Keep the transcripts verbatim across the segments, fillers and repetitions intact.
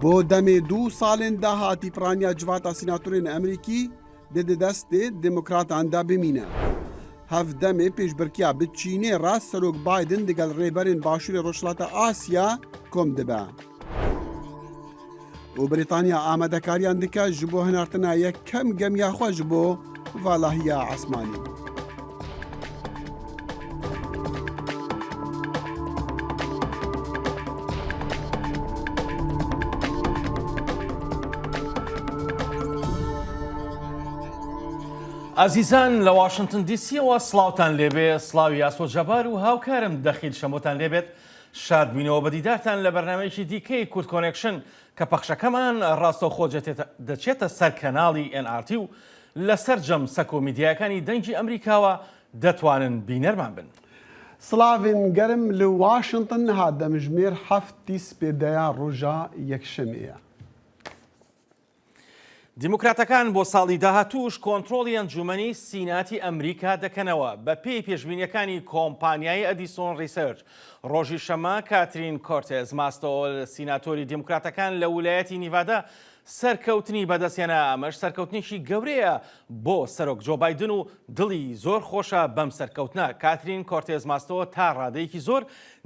Bo demê du salên dahatî piraniya civata sînatorên Amerîkî dê di destê demokratan de bimîne. Hevdemê pêşbirkiya bi Çînê re Serok Biden digel rêberên Başûrê Rojhilata Asya kom dibe. Û Brîtanya amadekariyan dike ji bo hinartina yekem gemiya xwe ji bo valahiya esmanî. ئازیزان لە واشنگتن دی سیەوە سڵاوتان لێبێ، سڵاوی ئاسۆ جەبار و هاوکارم دەخیل شەمۆتان لێبێت. شاد بووینەوە بە دیدارتان لە بەرنامەیەکی دیکەی کورد کۆنێکشن کە پەخشەکەمان ڕاستەوخۆ جێتێتە-، دەچێتە سەر کەناڵی ئێن ئار تی و لە سەرجەم سەکۆ میدیاکانی دەنگی ئەمریکاوە دەتوانن بینەرمان بن. سڵاوین گەرم لە واشنگتن، هات دەمژمێر هەفتی سپێدەیە ڕۆژە یەکشەمەیە. دیموکراتەکان بۆ ساڵی داهاتووش کۆنترۆڵی ئەنجومەنی سیناتی ئەمریکا دەکەنەوە. بە پێی پێشبینیەکانی کۆمپانیای ئەدیسۆن ریسەرچ، ڕۆژی شەمە کاترین کۆرتێز ماستۆل، سیناتۆری دیموکراتەکان لە ویلایەتی نیڤادا، سەرکەوتنی بەدەستیانە. ئەمەش سەرکەوتنێکی گەورەیە بۆ سەرۆک جۆ بایدن و دڵی زۆر خۆشە بەم سەرکەوتنە. کاترین کۆرتێز ماستۆ تا ڕادەیەکی زۆر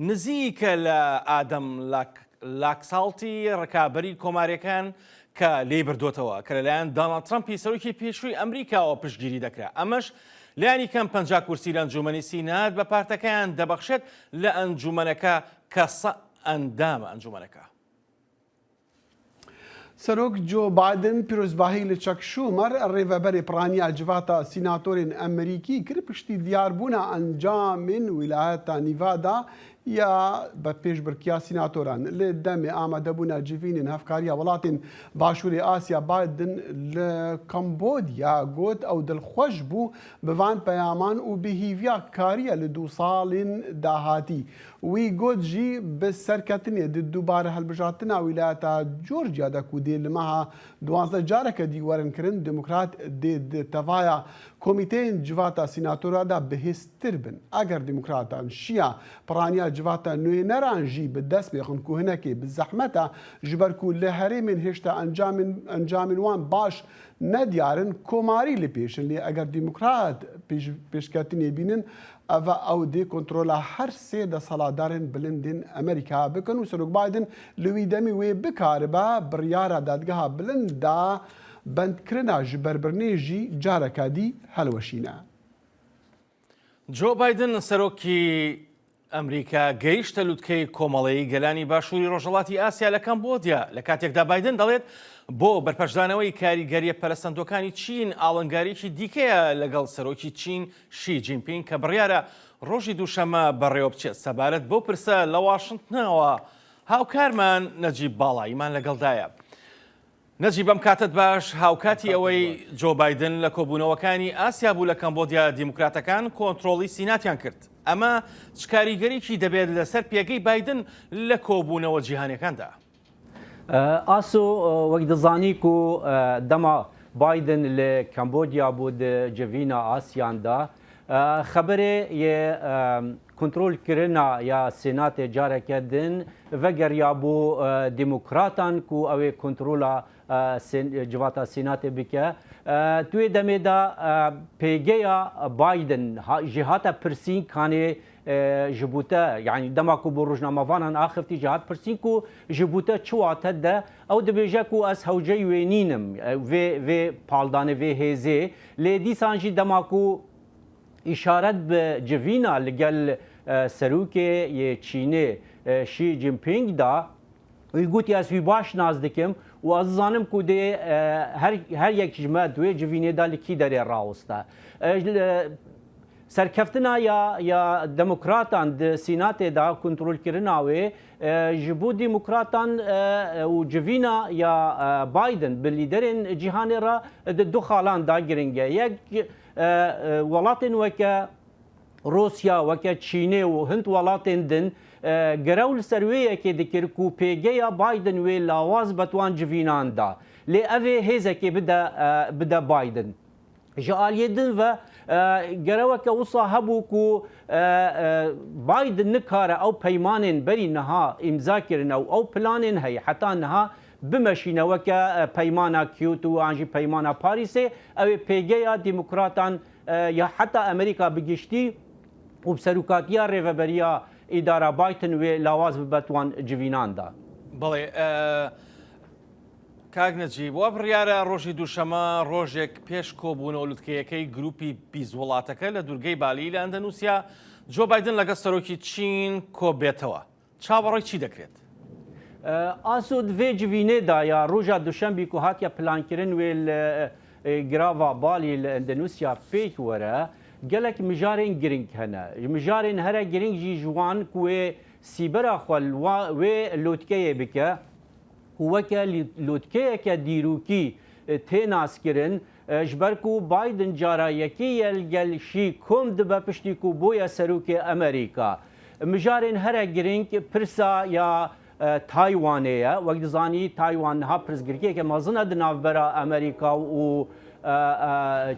نزیکە لە ئادەم لاک-، لاکساڵتی، ڕکابەری کۆماریەکان کە لێی بردوتەوە، کە لەلایەن دۆناڵد ترەمپی سەرۆکی پێشووی ئەمریکاوە پشتگیری دەکرا. ئەمەش لایەنی کەم پەنجا کورسی لە ئەنجومەنی سینات بە پارتەکەیان دەبەخشێت لە ئەنجومەنەکە کە سە ئەندامە ئەنجومەنەکە. سەرۆک جۆ بایدن پیرۆزباهی لە چەک شومەر، ڕێڤەبەرێ پڕانیا جڤاتا سیناتۆرێن ئەمریکی کر پشتی دیاربوونا ئەنجامێن ویلایەتا نیڤادا یا بە پێشبرکیا سیناتۆران. لە دەمێ ئامادەبوونا جیڤینێن هەفکاریا وڵاتێن باشوورێ ئاسیا، بایدن لە کەمبۆدیا گوت ئەو دڵخوەش بوو بڤان پەیامان و بهیڤیا کاریە لە دوو ساڵێن داهاتی. Wî got jî bi serketinê di dubare hilbijartina wîlayeta Georgia de ku dê li meha duwazdeh careke dî werin kirin, demokrat dê di tevaya komîteyên civata sînatora de bihêztir bin. Eger demokratan şiya piraniya civata nûyeneran jî bi dest bêxin ku hinekê bi zehmet e, ji ber ku li herêmên hêşta encamên, encamên wan baş nediyar in, komarî li pêş in. Lê eger demokrat pêş-, pêşketinê bînin, Ev ew dê kontrola her sê desthilatdarên bilindên Amerîka bikin û Serok Biden li wî demî wê bikaribe biryara Dadgeha Bilind da bendkirina ji berbirinê jî careke dî helweşîne. جۆ بایدن، سەرۆکی ئەمریکا، گەیشتە لوتکەی کۆمەڵەی گەلانی باشووری ڕۆژهەڵاتی ئاسیا لە کەمبۆدیا، لە کاتێکدا بایدن دەڵێت بۆ بەرپەشدانەوەی کاریگەریە پەرەسەندوەکانی چین ئاڵنگاریکی دیکەیە لەگەڵ سەرۆکی چین شی جینپینگ کە بڕیارە ڕۆژی دووشەممە بەڕێوە بچێت. سەبارەت بەو پرسە لە واشنگتنەوە هاوکارمان نەجیب باڵاییمان لەگەڵدایە. نەجیب، ئەم کاتت باش. هاوکاتی ئەوەی جۆ بایدن لە کۆبوونەوەکانی ئاسیا بوو لە کەمبۆدیا، دیموکراتەکان کۆنترۆڵی سیناتیان کرد. ئەمە چ کاریگەریکی دەبێت لەسەر پێگەی بایدن لە کۆبوونەوە جیهانیەکاندا؟ ئاسۆ، وەک دەزانی کو دەما بایدن لە کەمبۆدیا بوو، di civîna Asiyan de xeberê yê kontrolkirina ya Senatê careke din vegeriya bo demokratan ku ew ê kontrola civata Senatê bike. Tu yê demê de pêgeya Biden jê hate pirsîn kanê ji bo te, yanî dema ku bo rojnamevanan axifî jê hat pirsîn ku ji bo te çi wate de, ew dibêje ku ez hewceyî wê nînim, vê, vê paldanê, vê hêzê. Lê dîsan jî dema ku îşaret bi civîna li gel serokê yê Çînê Xi Jinping da, wî gotî, ez wî baş nas dikim û ez dizanim ku dê her, her yek ji me di wê civînê de li kî derê rawiste. Serkeftina ya, ya demokratan di Senatê de, kontrolkirina wê, ji bo demokratan û civîna ya Biden bi lîderên cîhanê re di du xalan de giring e. Yek, welatên weke Rûsya, weke Çînê û hin welatên din, gerew li ser wê yekê dikir ku pêgeya Biden wê lawaz be di wan civînan de. Lê ev ê hêzekê bide, bide Biden. Ji aliyê din ve, e, gereweke wisa hebû ku, e, e, Biden nikare ew peymanên berî niha îmza kirine û ew planên heye heta niha bimeşîne weke, e, peymana Kyoto an jî peymana Parîsê, ew ê pêgeya demokratan, e, ya heta Amerîka bi giştî û bi serokatiya rêveberiya îdara Biden wê lawaz bibe di wan civînan de. بەڵێ، ئە، کاک نەجیب، وا بڕیارە ڕۆژی دووشەمە، ڕۆژێک پێش کۆبوونەوە لوتکەیەکەی گروپی بیست وڵاتەکە لە دوورگەی بالی لە ئەندەنوسیا، جۆ بایدن لەگەڵ سەرۆکی چین کۆبێتەوە. چاوەڕێی چی دەکرێت؟ ئە، ئاسۆ، di vê civînê de ya roja duşembî ku hatiye plankirin wê li, e, girava Balî li Endonesya pêk were, gelek mijarên giring hene. Ji mijarên here giring jî ji wan ku wê sîbera xwe li wa-, wê lotkeyê bike, ku weke lî-, lotkeyeke dîrokî, e, tê naskirin, e, ji ber ku Biden cara yekê ye li gel Xi kom dibe piştî ku bûye serokê Amerîka. Mijarên here giring pirsa ya, e, Taywanê ye. Wek dizanî, Taywan niha pirsgirkiyeke mezin e di navbera Amerîka û, e, e,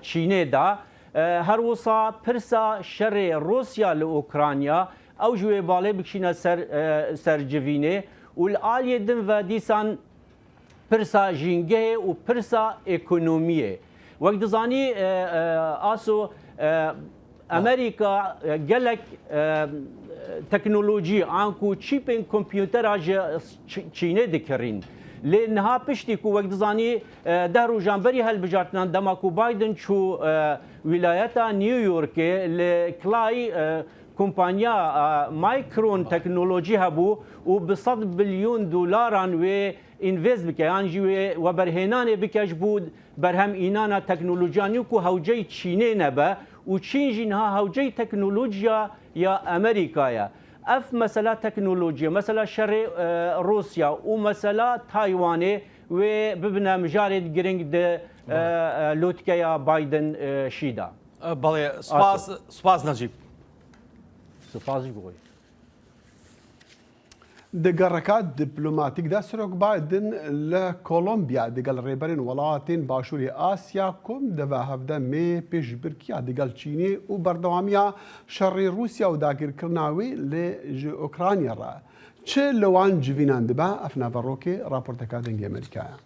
Çînê de. E, her wisa pirsa şerê Rûsya li Ukrayna, ew ji wê balê bikişîne ser, e, ser civînê û li aliyê din ve dîsan pirsa jîngehê û pirsa ekonomiyê. Wek dizanî, e, e, Aso, e, Amerîka, e, gelek, e, teknolojî, anku çîpên kompûtera ji Ç-, Çînê dikirîn. Lê niha piştî ku, wek dizanî, e, deh rojan berî hilbijartinan, dema ku Biden çû, e, wîlayeta New Yorkê, li Clay, e, kompanya, e, Micron teknolojî hebû û bi sed bilyon dolaran wê învest bike, yan jî wê weberhênanê bike ji bo berhem înana teknolojiya nû ku hewceyî Çînê nebe û Çîn jî niha hewceyî teknolojiya ya Amerîka ye. Ev mesela teknolojiye, mesela şerê, e, Rûsya û mesela Taywanê wê bibine mijarên giring di, e, e, lotikeya Biden, e, Xi de. بەڵێ، سوپاس، سوپاس نەجیب. Spas ji bo wê. Di gereka diplomatîk de Serok Biden li Kolombiya digel rêberên welatên Başûrê Asya kom di ve hevdeh mê pêşbirkiya digel Çînê û berdewamiya şerê Rûsya û dagirkirina wê li ji Ukrayna re çi li wan civînan dibe, ev naverokê raporteka Dengê Amerîka ye.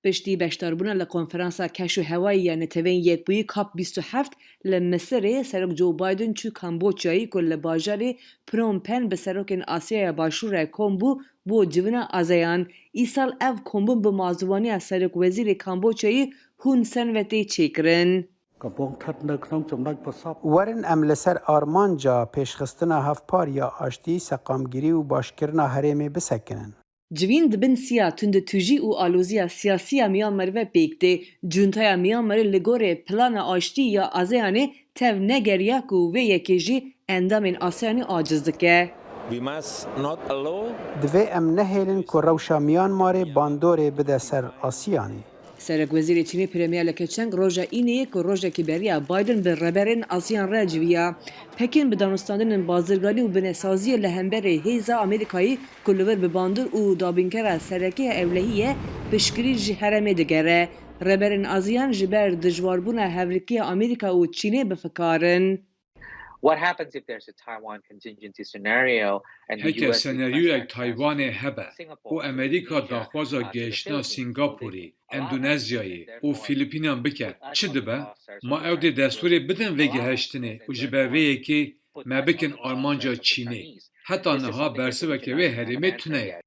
Piştî beşdarbûna li konferansa keş û hewayî ya Neteweyên Yekbûyî COP bîst û heft li Misirê, Serok Joe Biden çû Kamboçyayê ku li bajarê Phnom Penh bi serokên Asyaya Başûr re kom bû bo civîna ASEAN. Îsal ev kombûn bi mazûwaniya serokwezîrê Kamboçyayê Hun Sen ve tê çêkirin. Werin em li ser armanca pêşxistina hevpar ya aştî, seqamgirî û başkirina herêmê bisekinin. Civîn di bin siya tundetûjî û aloziya siyasî ya Myanmarê ve pêk tê. Cuntaya Myanmarê li gorî plana aştî ya ASEANê tev negeriya ku vê yekê jî endamên ASEANê aciz dike. We must not allow Divê em nehêlin ku rewşa Myanmarê bandorê bide ser ASEANê. Serokwezîrê Çînê Premier Li Keqiang roja Înê ku rojekî beriya Biden bi rêberên ASEAN re civiya. Pekîn bi danûstandinên bazirganî û binesaziyê li hemberî hêza Amerîkayê ku li vir bi bandor û dabînkera sereke ya ewlehî ye, piştgirî ji herêmê digere. Rêberên ASEAN ji ber dijwarbûna hevrikiya Amerîka û Çînê bi fikar in. What happens if there's a Taiwan contingency scenario and the Heke U S senaryoyek requests Taywanê hebe û Amerîka daxwaza gihiştina Singapûrê, Endonezyayê û Fîlîpînan bike, çi dibe? Ma ew dê destûrê bidin vê gihiştinê û ji ber vê yekê me bikin armanca Çînê. Heta niha bersiveke wê herêmê tune ye.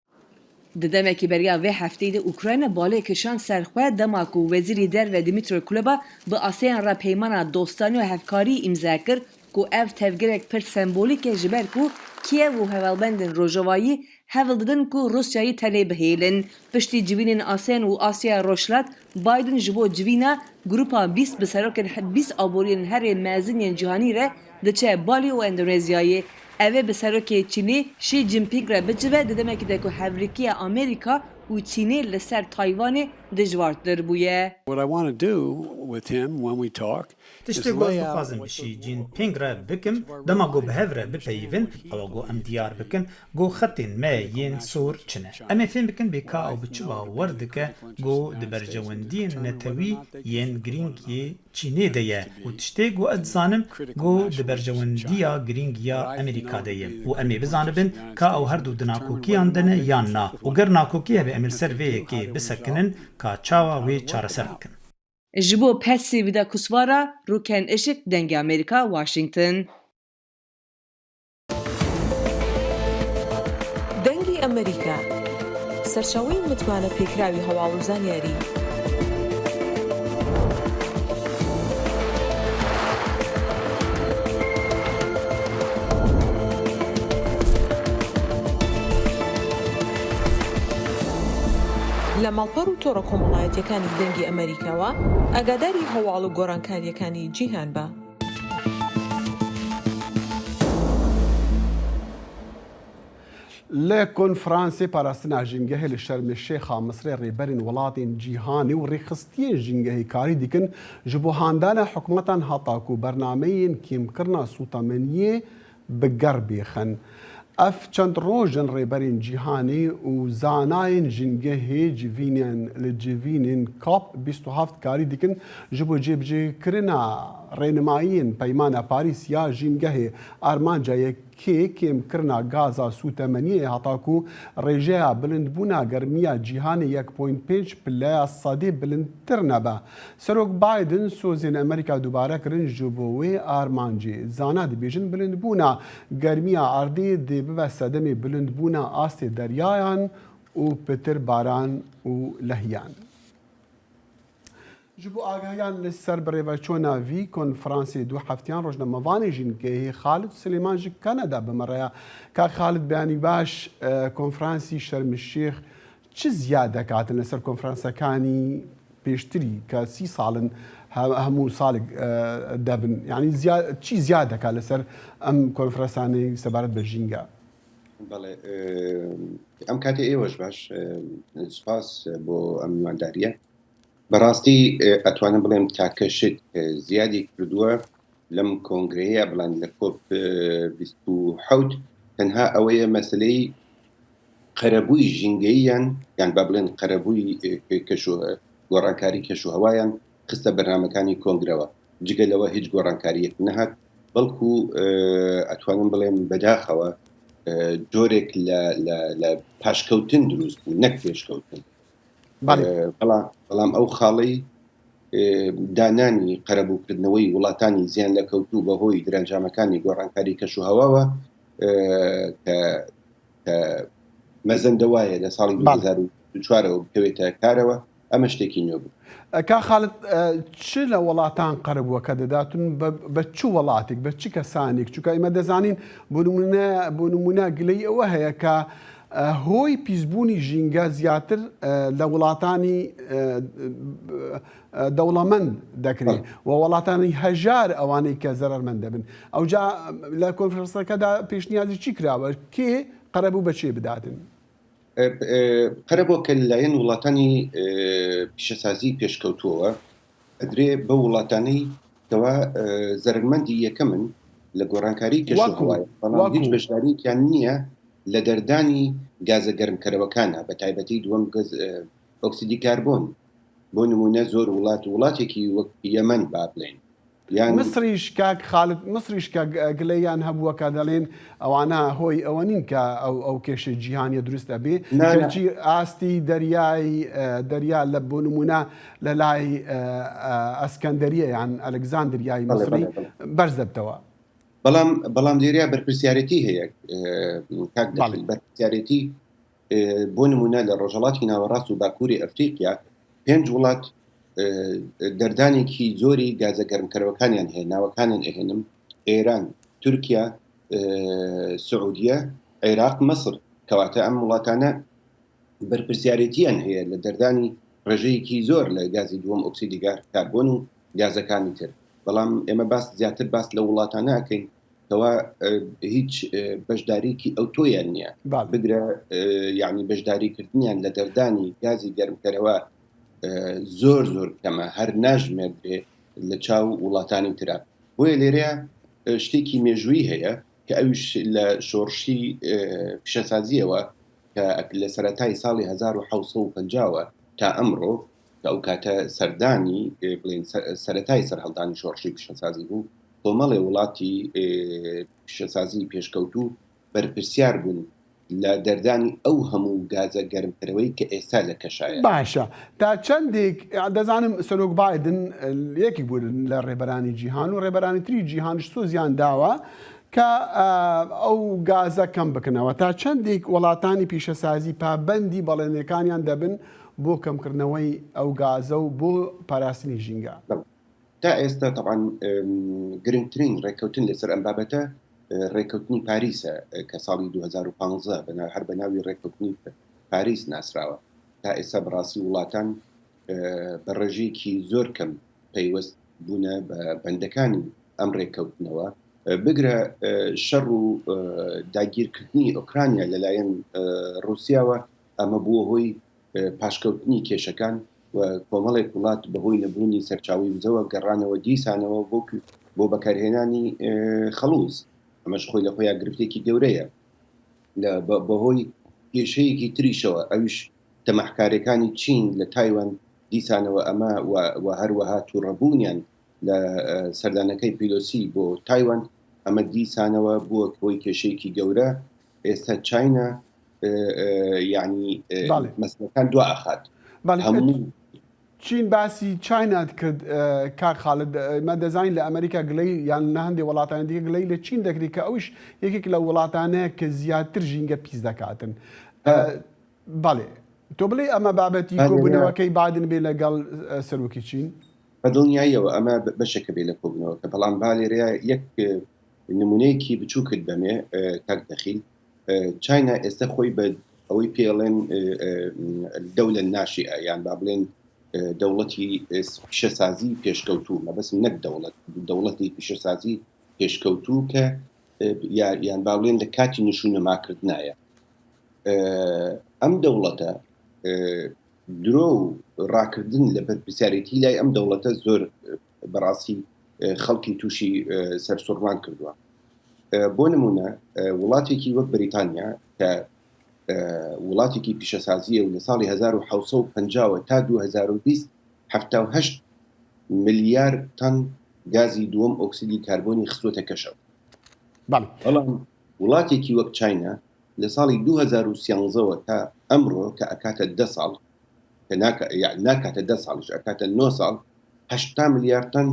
Di demekî beriya vê hefteyê de Ukrayna balê kişand ser xwe dema ku Wezîrê Derve Dmytro Kuleba bi ASEAN re peymana dostanî û hevkarî îmze kir ku ev tevgerek pir sembolîk e ji ber ku Kiev û hevalbendên Rojavayî hewl didin ku Rûsyayê tenê bihêlin. Piştî civînên ASEAN û Asya Rojhilat, Biden ji bo civîna Grupa bîst bi serokên he-, bîst aboriyên herê mezin yên cîhanî re diçe Balî û Endonezyayê. Ev ê bi serokê Çînê Xi Jinping re bicive di demekî de ku hevrikiya Amerîka û Çînê li ser Taywanê dijwartir bûye. What I want to do with him when we talk Tiştê ku ez dixwazim ji Xi Jinping re bikim, dema ku bi hev re bipeyivin, ew ku em diyar bikin ku xetên me yên sor çi ne. Em ê fêm bikin bê ka ew bi çi bawer dike ku di berjewendiyên netewî yên girîng yê Çînê de ye û tiştê ku ez dizanim ku di berjewendiya girîng ya Amerîka de ye û em ê bizanibin ka ew her du di nakokiyan de ne yan na û ger nakokî hebe em ê li ser vê yekê bisekinin ka çawa wê çareser bikin. Ji bo Patsy Widakuswara, Rûken Işik, Dengê Amerîka, Washington. دەنگی ئەمریکا، سەرچاوەی متمانە پێکراوی هەواڵ و زانیاری. لە ماڵپەڕ و تۆڕە کۆمەڵایەتیەکانی دەنگی ئەمریکاوە ئاگاداری هەواڵ و گۆڕانکاریەکانی جیهان بە. Li konferansê parastina jîngehê li Şerm el Şêx a Misrê rêberên welatên cîhanê û rêxistiyên jîngehê karî dikin ji bo handana hikûmetan heta ku bernameyên kêmkirina sûtemeniyê bi ger bêxin. Ev çend roj in rêberên cîhanê û zanayên jîngehê civînên li civînên COP bîst û heft karî dikin ji bo cêbicêkirina rênimayiyên Peymana Parîs ya jîngehê. Armanca yek kê kêmkirina gaza sûtemeniyê heta ku rêjeya bilindbûna germiya cîhanê yek point pênc pileya sedê bilindtir nebe. Serok Biden sozên Amerîka dubare kirin ji bo wê armancê. Zana dibêjin bilindbûna germiya erdê dê bibe sedemê bilindbûna astê deryayan û pitir baran û lehiyan. Ji bo agahiyan li ser birêveçûna vî konferansê du heftiyan, rojnamevanê jîngehê Xalid Silêman ji Kanada bi me re ya. Kak Xalid, beyanî baş, e, konferansî Şerm el Şêx çi ziyadek hatin li ser konferansekanî pêştirî, ke sî sal in, he-, hemû salek, e, debin. Yanî ziya-, çi ziyadek e li ser em konferansanê sebaret bi jînga? بەڵێ، ئێ، ئەم کاتێ ئێوەش باش، ئێ، سپاس بۆ ئەم میوانداریە. بەڕاستی، ئێ، ئەتوانم بڵێم تاکە شت، ئێ، زیادی کردووە لەم کۆنگرەیە، بڵێن لە کۆپ، ئێ، بیست و حەوت، تەنها ئەوەیە مەسلەی قەرەبووی ژینگەییان، یان با بڵێن قەرەبووی، ئێ، کەش و، گۆڕانکاری کەش و هەوایان خستە بەرنامەکانی کۆنگرەوە. جگە لەوە هیچ گۆڕانکاریەک نەهات، بەڵکو، ئێ، ئەتوانم بڵێم بەداخەوە، ئێ، جۆرێک لە، لە، لە پاشکەوتن دروست بوو، نەک پێشکەوتن. بەڵێ. ئێ، بەڵام، بەڵام ئەو خاڵەی، ئێ، دانانی قەرەبووکردنەوەی وڵاتانی زیان لە کەوتوو بەهۆی درەنجامەکانی گۆڕانکاری کەش و هەواوە، ئێ، کە، کە مەزەندە وایە لە ساڵی بەڵێ. دوو هەزار و چوارەوە بکەوێتە کارەوە، ئەمە شتێکی نوێ بوو. ئە، کا خالد، ئە، چ لە وڵاتان قەرەبووەکە دەداتون؟ بە، بە چ وڵاتێک، بە چ کەسانێک؟ چونکە ئێمە دەزانین، بۆ نمونە، بۆ نمونە گلەی ئەوە هەیە کە، ئە، هۆی پیسبوونی ژینگە زیاتر، ئە، لە وڵاتانی، ئە، ئە، دەوڵەمەند دەکرێت بەڵێ. و وڵاتانی هەژار ئەوانەی کە زەرەرمەند دەبن. ئەوجا لە کۆنفرانسەکەدا پێشنیازی چی کراوە؟ کێ قەرەبوو بە چێ بداتن؟ ئە، ئە، قەرەبووەکە لەلایەن وڵاتانی، ئە، پیشەسازی پێشکەوتووەوە ئەدرێ بە وڵاتانی کەوا، ئە، زەرەرمەندی یەکەمن لە گۆڕانکاری کەش و وەکو، هەوایە، بەڵام وەکو. هیچ بەشداریەکیان نییە لە دەردانی گازە گەرمکەرەوەکانە، بە تایبەتی دووەم گەز، ئە، ئۆکسیدی کاربۆن. بۆ نمونە زۆر وڵات، وڵاتێکی وەک یەمەن با بڵێن، یان مسریش کاک خالد، مسریش کە گ-، گلەیان هەبووە کە دەڵێن ئەوانە هۆی ئەوە نین کە ئەو، ئەو کێشەی جیهانیە دروست ئەبێ. نا، نا. کەچی ئاستی دەریای، ئە، دەریا لە، بۆ نمونە لە لای، ئە، ئە، ئەسکەندەریە یان ئەلکزاندریای بەڵێ، میسری بەڵێ، بەڵێ. بەرز دەبتەوە. بەڵام، بەڵام لێرەیا بەرپرسیارەتی هەیە، ئە، کاک بەڵێ. دەخیل، بەرپرسیارەتی، ئە، بۆ نمونە لە ڕۆژهەڵاتی ناوەڕاست و باکووری ئەفریقیا پێنج وڵات، ئە، دەردانێکی زۆری گازە گەرمکەرەوەکانیان هەیە، ناوەکانیان ئەهێنم، ئێران، تورکیا، ئە، سعودیە، عێراق، مەسر. کەواتە ئەم وڵاتانە بەرپرسیارێتیان هەیە لە دەردانی ڕێژەیەکی زۆر لە گازی دووەم ئۆکسیدی گار-، کاربۆن و گازەکانی تر. بەڵام ئێمە باس، زیاتر باس لە وڵاتانە ئەکەین کەوا، ئە، هیچ، ئە، بەشداریکی ئەو تۆیان نییە. بەڵێ. بگرە، ئە، یعنی بەشداریکردنیان لە دەردانی گازی گەرمکەرەوە e, zor zor keme, her najmêrê li çaw welatani tira. Boye lêreya, e, ştêkî mêjûyî heye ke ew ji, le şorşî, e, pîşesaziyê we ke li seretayê salê hezar û hewt sed û pêncah we ta emro, ke ew kate serdanî, e, bilên se-, seretayê serhildanî şorşî pîşesazî bû, komelê welatî, e, pîşesazî pêşkewtû berpirsiyar bûn لە دەردانی ئەو هەموو گازە گەرمکەرەوەی کە ئێستا لە کەشایە. باشە. تا چەندێک، دەزانم سەرۆک بایدن، یەکێک بوو لە ڕێبەرانی جیهان و ڕێبەرانی تری جیهانش سۆزیان داوە کە، ئە، ئەو گازە کەم بکنەوە. تا چەندێک وڵاتانی پیشەسازی پابەندی بەڵێنەکانیان دەبن بۆ کەمکردنەوەی ئەو گازە و بۆ پاراستنی ژینگە؟ بەڵێ. تا ئێستا، تەبعەن، ئەم، گرنگترین ڕێککەوتن لەسەر ئەم بابەتە، ئە، ڕێککەوتنی پاریسە، ئە، کە ساڵی دوو هەزار و پازدە بە نا-، هەر بە ناوی ڕێککەوتنی پ-، پاریس ناسراوە. تا ئێستا بەڕاستی وڵاتان، ئە، بە ڕێژەیەکی زۆر کەم پەیوەست بوونە بە بەندەکانی ئەم ڕێککەوتنەوە. ئە، بگرە، ئە، شەڕ و، ئە، داگیرکردنی ئۆکرانیا لەلایەن، ئە، رووسیاوە، ئەمە بووە هۆی، ئە، پاشکەوتنی کێشەکان و کۆمەڵێک وڵات بەهۆی نەبوونی سەرچاوەی وزەوە گەڕانەوە دیسانەوە بۆ ک-، بۆ بەکارهێنانی، ئە، خەڵوز. ئەمەش خۆی لە خۆیان گرفتێکی گەورەیە. لە، بە، بەهۆی کێشەیەکی تریشەوە، ئەویش تەماحکارەکانی چین لە تایوان دیسانەوە ئەمە و، و هەروەها تووڕەبوونیان لە، ئە، سەردانەکەی پیلۆسی بۆ تایوان، ئەمە دیسانەوە بووە هۆی کێشەیەکی گەورە. ئێستا چاینا، ئە، ئە، یعنی، ئە، بەڵێ. مەسلەکان دوا ئەخات. بەڵێ. هەموو چین باسی چاینا کرد، ئە، کاک خالد، ئە، مە دەزانین لە ئەمریکا گلەی، یان لە هەندێک وڵاتانی دیکە گلەی لە چین دەکری کە ئەویش یەکێک لە وڵاتانەیە کە زیاتر ژینگە پیس دەکاتن. ئە، بەڵێ. تۆ بڵێ ئەمە بابەتی بەڵێ، کۆبوونەوەکەی بایدن بێ لەگەڵ، ئە، سەرۆکی چین؟ بە دڵنیاییەوە ئەمە ب-، بەشێکە بێ لە کۆبوونەوەکە، بەڵام با لێرەیە یەک، ئە، نمونەیەکی بچووکت بەمێ، ئە، کاک دەخیل. ئە، چاینا ئێستا خۆی بە ئەوەی پێڵێن، ئە، ئە، دەولە ناشیئە، یان با بڵێن، ئە، دەوڵەتی، ئە، پیشەسازی پێشکەوتوو، مەبەستم نەک دەوڵەت، دەوڵەتی پیشەسازی پێشکەوتوو کە، ئە، یا-، یان با بڵێن لە کاتی نشوونەماکردنایە. ئە، ئەم دەوڵەتە، ئە، درۆ و ڕاکردن لە بەرپرسیارێتی لای ئەم دەوڵەتە زۆر، ئە، بەڕاستی، ئە، خەڵکی تووشی، ئە، سەرسوڕمان کردووە. ئە، بۆ نمونە، ئە، وڵاتێکی وەک بەریتانیا کە، ئە، وڵاتێکی پیشەسازیە و لە ساڵی هەزار و حەوت سەد و پەنجا تا دوو هەزار و بیست، حەفتا و هەشت ملیار تەن گازی دووەم ئۆکسیدی کاربۆنی خستووەتە کەشەوە. بەڵێ. بەڵام وڵاتێکی وەک چاینا لە ساڵی دوو هەزار و سیانزەوە تا ئەمڕۆ کە ئەکاتە دە ساڵ، کە ناکە-، یع-، ناکاتە دە ساڵیش، ئەکاتە نۆ ساڵ، هەشتا ملیار تەن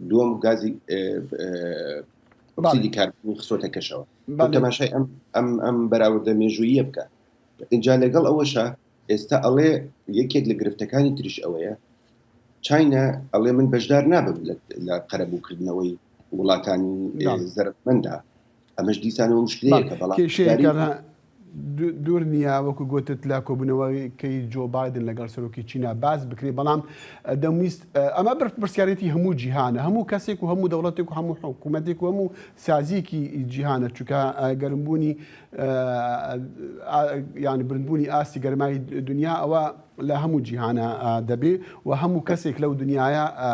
دووەم گازی، ئێ، ئێ، بەڵێ. ئۆکسیدی کاربۆنی خستووەتە کەشەوە. بەڵێ. تۆ تەماشای ئەم، ئەم، ئەم بەراوردە مێژوویە بکە. ئینجا لەگەڵ ئەوەشە ئێستا ئەڵێ یەکێک لە گرفتەکانی تریش ئەوەیە، چاینا ئەڵێ من بەشدار نابم لە، لە قەرەبووکردنەوەی وڵاتانی، ئێ، بەڵێ. زەرەرمەندا. ئەمەش دیسانەوە مشکلەیەکە، بەڵێ. بەڵام کێشەیەکە دیاری دوو-، دوور نییە، وەکو گوتت، لە کۆبوونەوەکەی جۆ بایدن لەگەڵ سەرۆکی چینا باس بکرێ، بەڵام، ئە، دەمویست، ئە، ئەمە بەر-، پرسیارێتی هەموو جیهانە، هەموو کەسێک و هەموو دەوڵەتێک و هەموو حکوومەتێک و هەموو سازیەکی جیهانە، چونکە، ئە، گەرمبوونی، ئە، ئە، یعنی بردبوونی ئاستی گەرمای دنیا ئەوە لە هەموو جیهانە، ئە، دەبێ و هەموو کەسێک لەو دنیاە، ئە،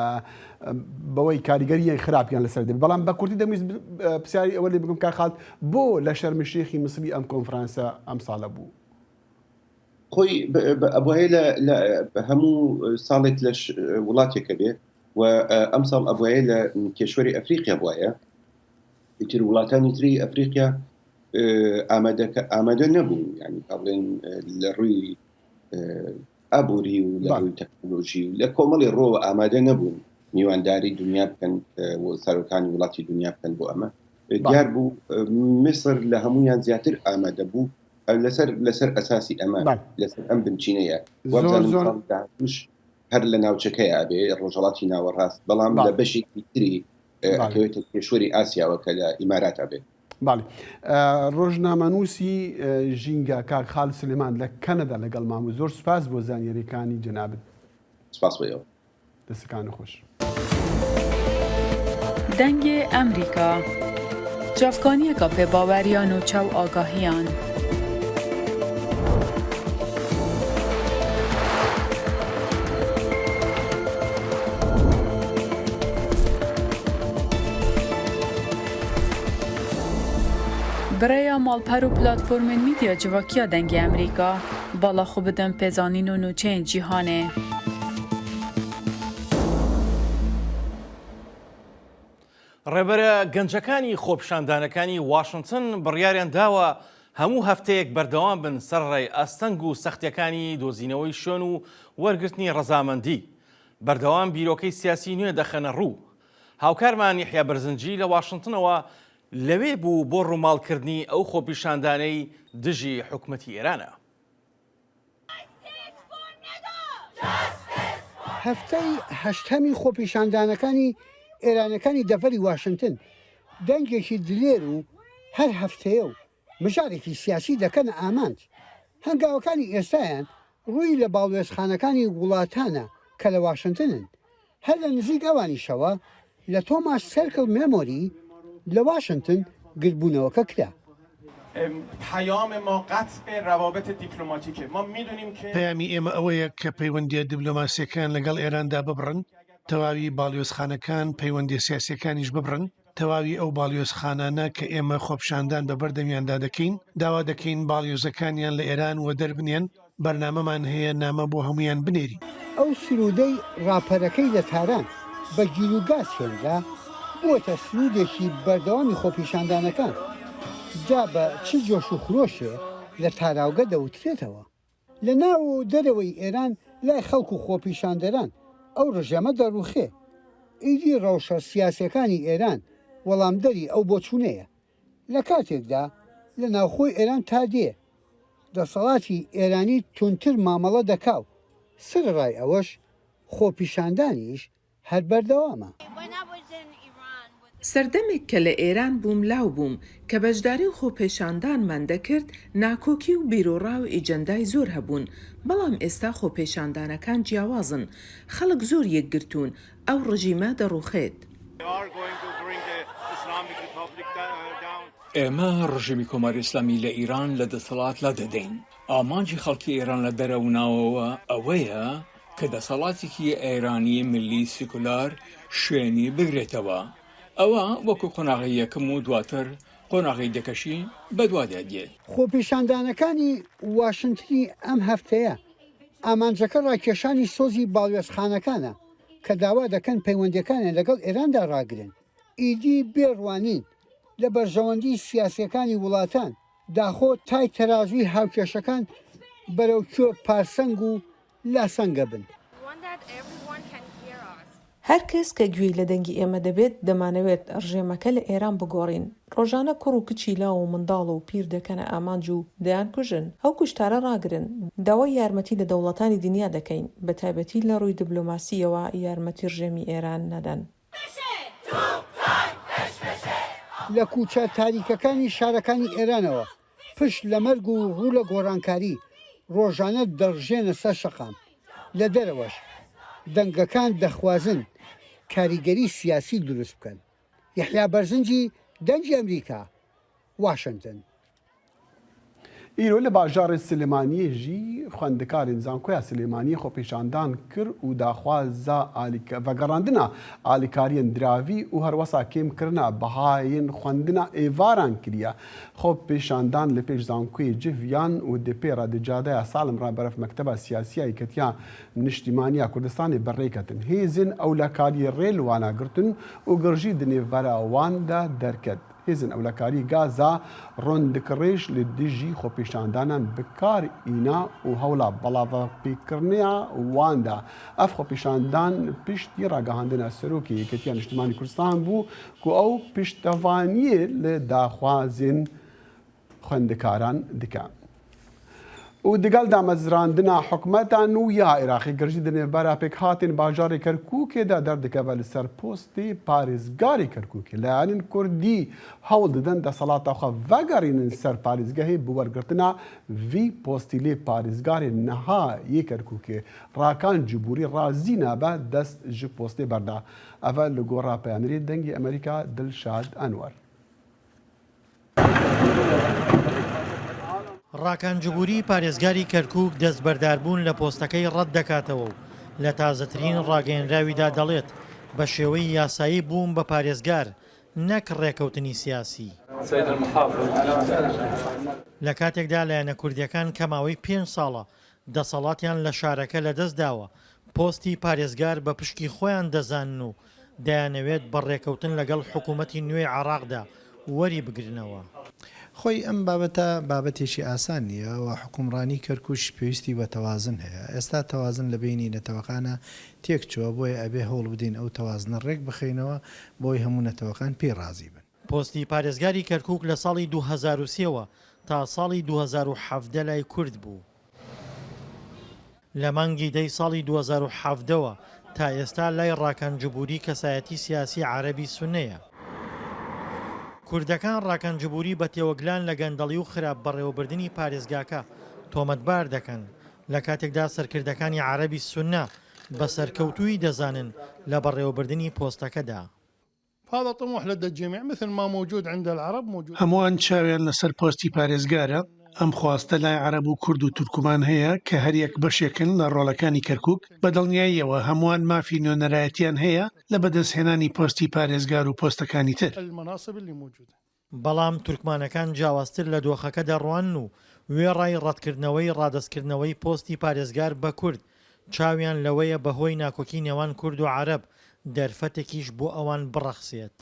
بەوەی کاریگەریە خراپیان لەسەر دەبێ. بەڵام بە کورتی دەمویست ب-، ئە، پرسیاری ئەوە لێ بکەم، کاک خالد، بۆ لە شەرمی شێخی مصری ئەم کۆنفرانسە ئەم ساڵە بوو؟ خۆی ب-، ب-، ئەبوایە لە، لە هەموو ساڵێک لە ش-، وڵاتێکە بێ و، ئە، ئەم ساڵ ئەبوایە لە کێشوەری ئەفریقیا بوایە. ئیتر وڵاتانی تری ئەفریقیا، ئە، ئامادەکە-، ئامادە نەبوون، یعنی، با بڵێن، ئە، لە ڕووی، ئە، ئابووری و لە بەڵێ. ڕووی تەکنۆلۆژی و لە کۆمەڵی ڕۆ ئامادە نەبوون میوانداری دنیا بکەن، ئە، و سەرۆکانی وڵاتی دنیا بکەن بۆ ئەمە. ئە، بەڵێ. دیار بوو، ئە، میسر لە هەمویان زیاتر ئامادە بوو، ئە، لەسەر، لەسەر ئەساسی ئەمە، بەڵێ. لەسەر ئەم بنچینەیە. زۆر، وابزانم زۆر. ساڵی داهاتوش هەر لە ناوچەکەیە ئەبێ، ڕۆژهەڵاتی ناوەڕاست، بەڵام بەڵێ. لە بەشێکی تری، ئە، بەڵێ. ئەکەوێتە کێشوەری ئاسیاوە کە لە ئیمارات ئەبێ. بەڵێ. ئە، ڕۆژنامەنووسی، ئە، ژینگە کاک خالد سلێمان لە کەنەدا لەگەڵمان بوو. زۆر سپاس بۆ زانیاریەکانی جەنابت. سپاس بۆ ئێوە. دەستەکان خۆش. دەنگێ ئەمریکا. چاوکانیەکە پێ باوەریان و چاو ئاگاهیان. Bi rêya malper û platformên medya civakiya Dengê Emerîka, bala xwe bidin pêzanîn û nûçeyên cîhanê. ڕێبەرە گەنجەکانی خۆپیشاندانەکانی واشنتن بڕیاریان داوە هەموو هەفتەیەک بەردەوام بن سەر ڕێی ئەستەنگ و سەختیەکانی دۆزینەوەی شوێن و وەرگرتنی ڕەزامەندی. بەردەوام بیرۆکەی سیاسی نوێ دەخەنە ڕوو. هاوکارمان یحیا بەرزنجی لە واشنتنەوە لەوێ بوو بۆ ڕووماڵکردنی ئەو خۆپیشاندانەی دژی حکومەتی ئێرانە. هەفتەی هەشتەمی خۆپیشاندانەکانی ئێرانەکانی دەڤەری واشنتن دەنگێکی دلێر و هەر هەفتەیە و مژارێکی سیاسی دەکەنە ئامانج. هەنگاوەکانی ئێستایان ڕووی لە باڵوێزخانەکانی وڵاتانە کە لە واشنتنن. هەر لە نزیک ئەوانیشەوە لە تۆماس سێرکڵ مێمۆری لە واشنتن گردبوونەوەکە کرا. پیام ما قطع روابط دیپلماتیکه. ما می‌دونیم که پەیامی ئێمە ئەوەیە کە پەیوەندییە دیبلۆماسییەکان لەگەڵ ئێراندا ببڕن، تەواوی باڵیۆزخانەکان، پەیوەندییە سیاسییەکانیش ببڕن، تەواوی ئەو باڵیۆزخانانە کە ئێمە خۆپیشاندان بە بەردەمیاندا دەکەین، داوا دەکەین باڵیۆزەکانیان لە ئێران وەدەر بنێن، بەرنامەمان هەیە نامە بۆ هەموویان بنێرین. ئەو سروودەی ڕاپەرەکەی لە تاران بە گیروگاز هێنرا، بووەتە سروودێکی بەردەوامی خۆپیشاندانەکان. جا بە چ جۆش و خرۆشێ لە تاراوگە دەوترێتەوە. لە ناو و دەرەوەی ئێران لای خەڵک و خۆپیشاندەران ئەو ڕژێمە دەڕووخێ. ئیدی ڕەوشە سیاسییەکانی ئێران وەڵامدەری ئەو بۆچوونەیە. لە کاتێکدا لە ناوخۆی ئێران تا دێ دەسەڵاتی ئێرانی توندتر مامەڵە دەکا و سەرەڕای ئەوەش خۆپیشاندانیش هەر بەردەوامە. سەردەمێک کە لە ئێران بووم لاو بووم کە بەشداری خۆپێشاندانمان دەکرد، ناکۆکی و بیروڕا و ئیجەندای زۆر هەبوون، بەڵام ئێستا خۆپێشاندانەکان جیاوازن، خەڵک زۆر یەکگرتوون، ئەو ڕژیمە دەڕوخێت. ئێمە ڕژیمی کۆماری ئیسلامی لە ئیران لە دەسەڵات لادەدەین. ئامانجی خەڵکی ئێران لە دەرەوە و ناوەوە ئەوەیە کە دەسەڵاتێکی ئێرانی ملی سیکولار شوێنی بگرێتەوە. ئەوە وەکو قۆناغی یەکەم و دواتر قۆناغی دەکەشی بەدوادا دێت. خۆپیشاندانەکانی واشنتنی ئەم هەفتەیە ئامانجەکە ڕاکێشانی سۆزی باڵوێزخانەکانە کە داوا دەکەن پەیوەندییەکانیان لەگەڵ ئێراندا ڕاگرن. ئیدی بێ ڕوانین لە بەرژەوەندی سیاسییەکانی وڵاتان، داخۆ تای تەرازووی هاوکێشەکان بەرەو کوێ پارسەنگ و لاسەنگە بن. هەر کەس کە گوێی لە دەنگی ئێمە دەبێت، دەمانەوێت ڕژێمەکە لە ئێران بگۆڕین. ڕۆژانە کوڕ و کچی لاو و منداڵ و پیر دەکەنە ئامانج و دەیانکوژن. ئەو کوشتارە ڕاگرن. داوای یارمەتی لە دەوڵەتانی دنیا دەکەین، بە تایبەتی لە ڕووی دبلۆماسییەوە یارمەتی ڕژێمی ئێران نەدەن. لە کوچە تاریکەکانی شارەکانی ئێرانەوە پشت لە مەرگ و ڕوو لە گۆڕانکاری، ڕۆژانە دەڕژێنە سەر شەقام. لە دەرەوەش دەنگەکان دەخوازن کاریگەری سیاسی دروست بکەن. یەحیا بەرزنجی، دەنگی ئەمریکا، واشنتن. Îro li bajarê Silêmaniyê jî xwendekarên Zankoya Silêmaniyê xwepêşandan kir û daxwaza alîka-, vegerandina alîkariyên diravî û herwesa kêmkirina bihayên xwendina êvaran kiriye. Xwepêşandan li pêş Zankoyê Civiyan û di pê re di cadeya Salim re beref Mekteba Siyasiya Yeketiya Niştîmaniya Kurdistanê bi rê ketin. Hêzên ewlekariyê rê li wana girtin û girjî di nêvbera wan de derket. Hêzên ewlekariyê Gaza rondikirêj li dijî xwepêşandanan bi kar îna û hewla belavepêkirina wan da. Ev xwepêşandan piştî ragihandina Serokê Yeketiya Niştimanî Kurdistan bû ku ew piştevaniyê li daxwazên xwendekaran dike. Û digel damezrandina hikûmeta nû ya Iraqê girjî di nêvbera pêkhatên bajarê Kerkûkê de derdikeve li ser postê parêzgarê Kerkûkê. Layanên Kurdî hewl didin desthilata xwe vegerînin ser parêzgehê bi wergirtina vî postî lê parêzgarê niha yê Kerkûkê Rakan Cibûrî razî nabe dest ji postê berda. Ev e li gora peyamnêrê Dengê Emerîka Dilşad Enwer. ڕاکان جبوری پارێزگاری کەرکووک دەستبەرداربوون لە پۆستەکەی ڕەت دەکاتەوە و لە تازەترین ڕاگەیەنراویدا دەڵێت بە شێوەی یاسایی بووم بە پارێزگار، نەک ڕێکەوتنی سیاسی. لە کاتێکدا لایەنە کوردیەکان کە ماوەی پێنج ساڵە دەسەڵاتیان لە شارەکە لەدەست داوە، پۆستی پارێزگار بە پشکی خۆیان دەزانن و دەیانەوێت بە ڕێکەوتن لەگەڵ حکوومەتی نوێی عێراقدا وەری بگرنەوە. خۆی ئەم بابەتە بابەتێکی ئاسان نییە و حکومڕانی کەرکووش پێویستی بە تەوازن هەیە. ئێستا تەوازن لە بینی نەتەوەکانە تێک چووە، بۆیە ئەبێ هەوڵ بدەین ئەو تەوازنە ڕێک بخەینەوە، بۆی هەموو نەتەوەکان پێی ڕازی بن. پۆستی پارێزگاری کەرکووک لە ساڵی دوو هەزار و سێ وە تا ساڵی دوو هەزار و حەڤدە لای کورد بوو. لە مانگی دەی ساڵی دوو هەزار و حەڤدە وە تا ئێستا لای ڕاکان جبوری کەسایەتی سیاسی عەرەبی سونەیە. کوردەکان ڕاکان جبوری بە تێوەگلان لە گەندەڵی و خراپ بەڕێوەبردنی پارێزگاکە تۆمەتبار دەکەن، لە کاتێکدا سەرکردەکانی عەرەبی سونە بە سەرکەوتووی دەزانن لە بەڕێوەبردنی پۆستەکەدا. هذا طموح لدى الجميع، مثل ما موجود عند العرب موجود. هەمووان چاویان لەسەر پۆستی پارێزگارە. ئەم خواستە لای عەرەب و کورد و تورکمان هەیە کە هەریەک بەشێکن لە ڕۆڵەکانی کەرکووک. بە دڵنیاییەوە هەمووان مافی نوێنەرایەتیان هەیە لە بەدەستهێنانی پۆستی پارێزگار و پۆستەکانی تر. المناصب اللي موجودة. بەڵام تورکمانەکان جیاوازتر لە دۆخەکە دەڕوانن و وێڕای ڕەتکردنەوەی ڕادەستکردنەوەی پۆستی پارێزگار بە کورد، چاویان لەوەیە بەهۆی ناکۆکی نێوان کورد و عەرەب دەرفەتێکیش بۆ ئەوان بڕەخسێت.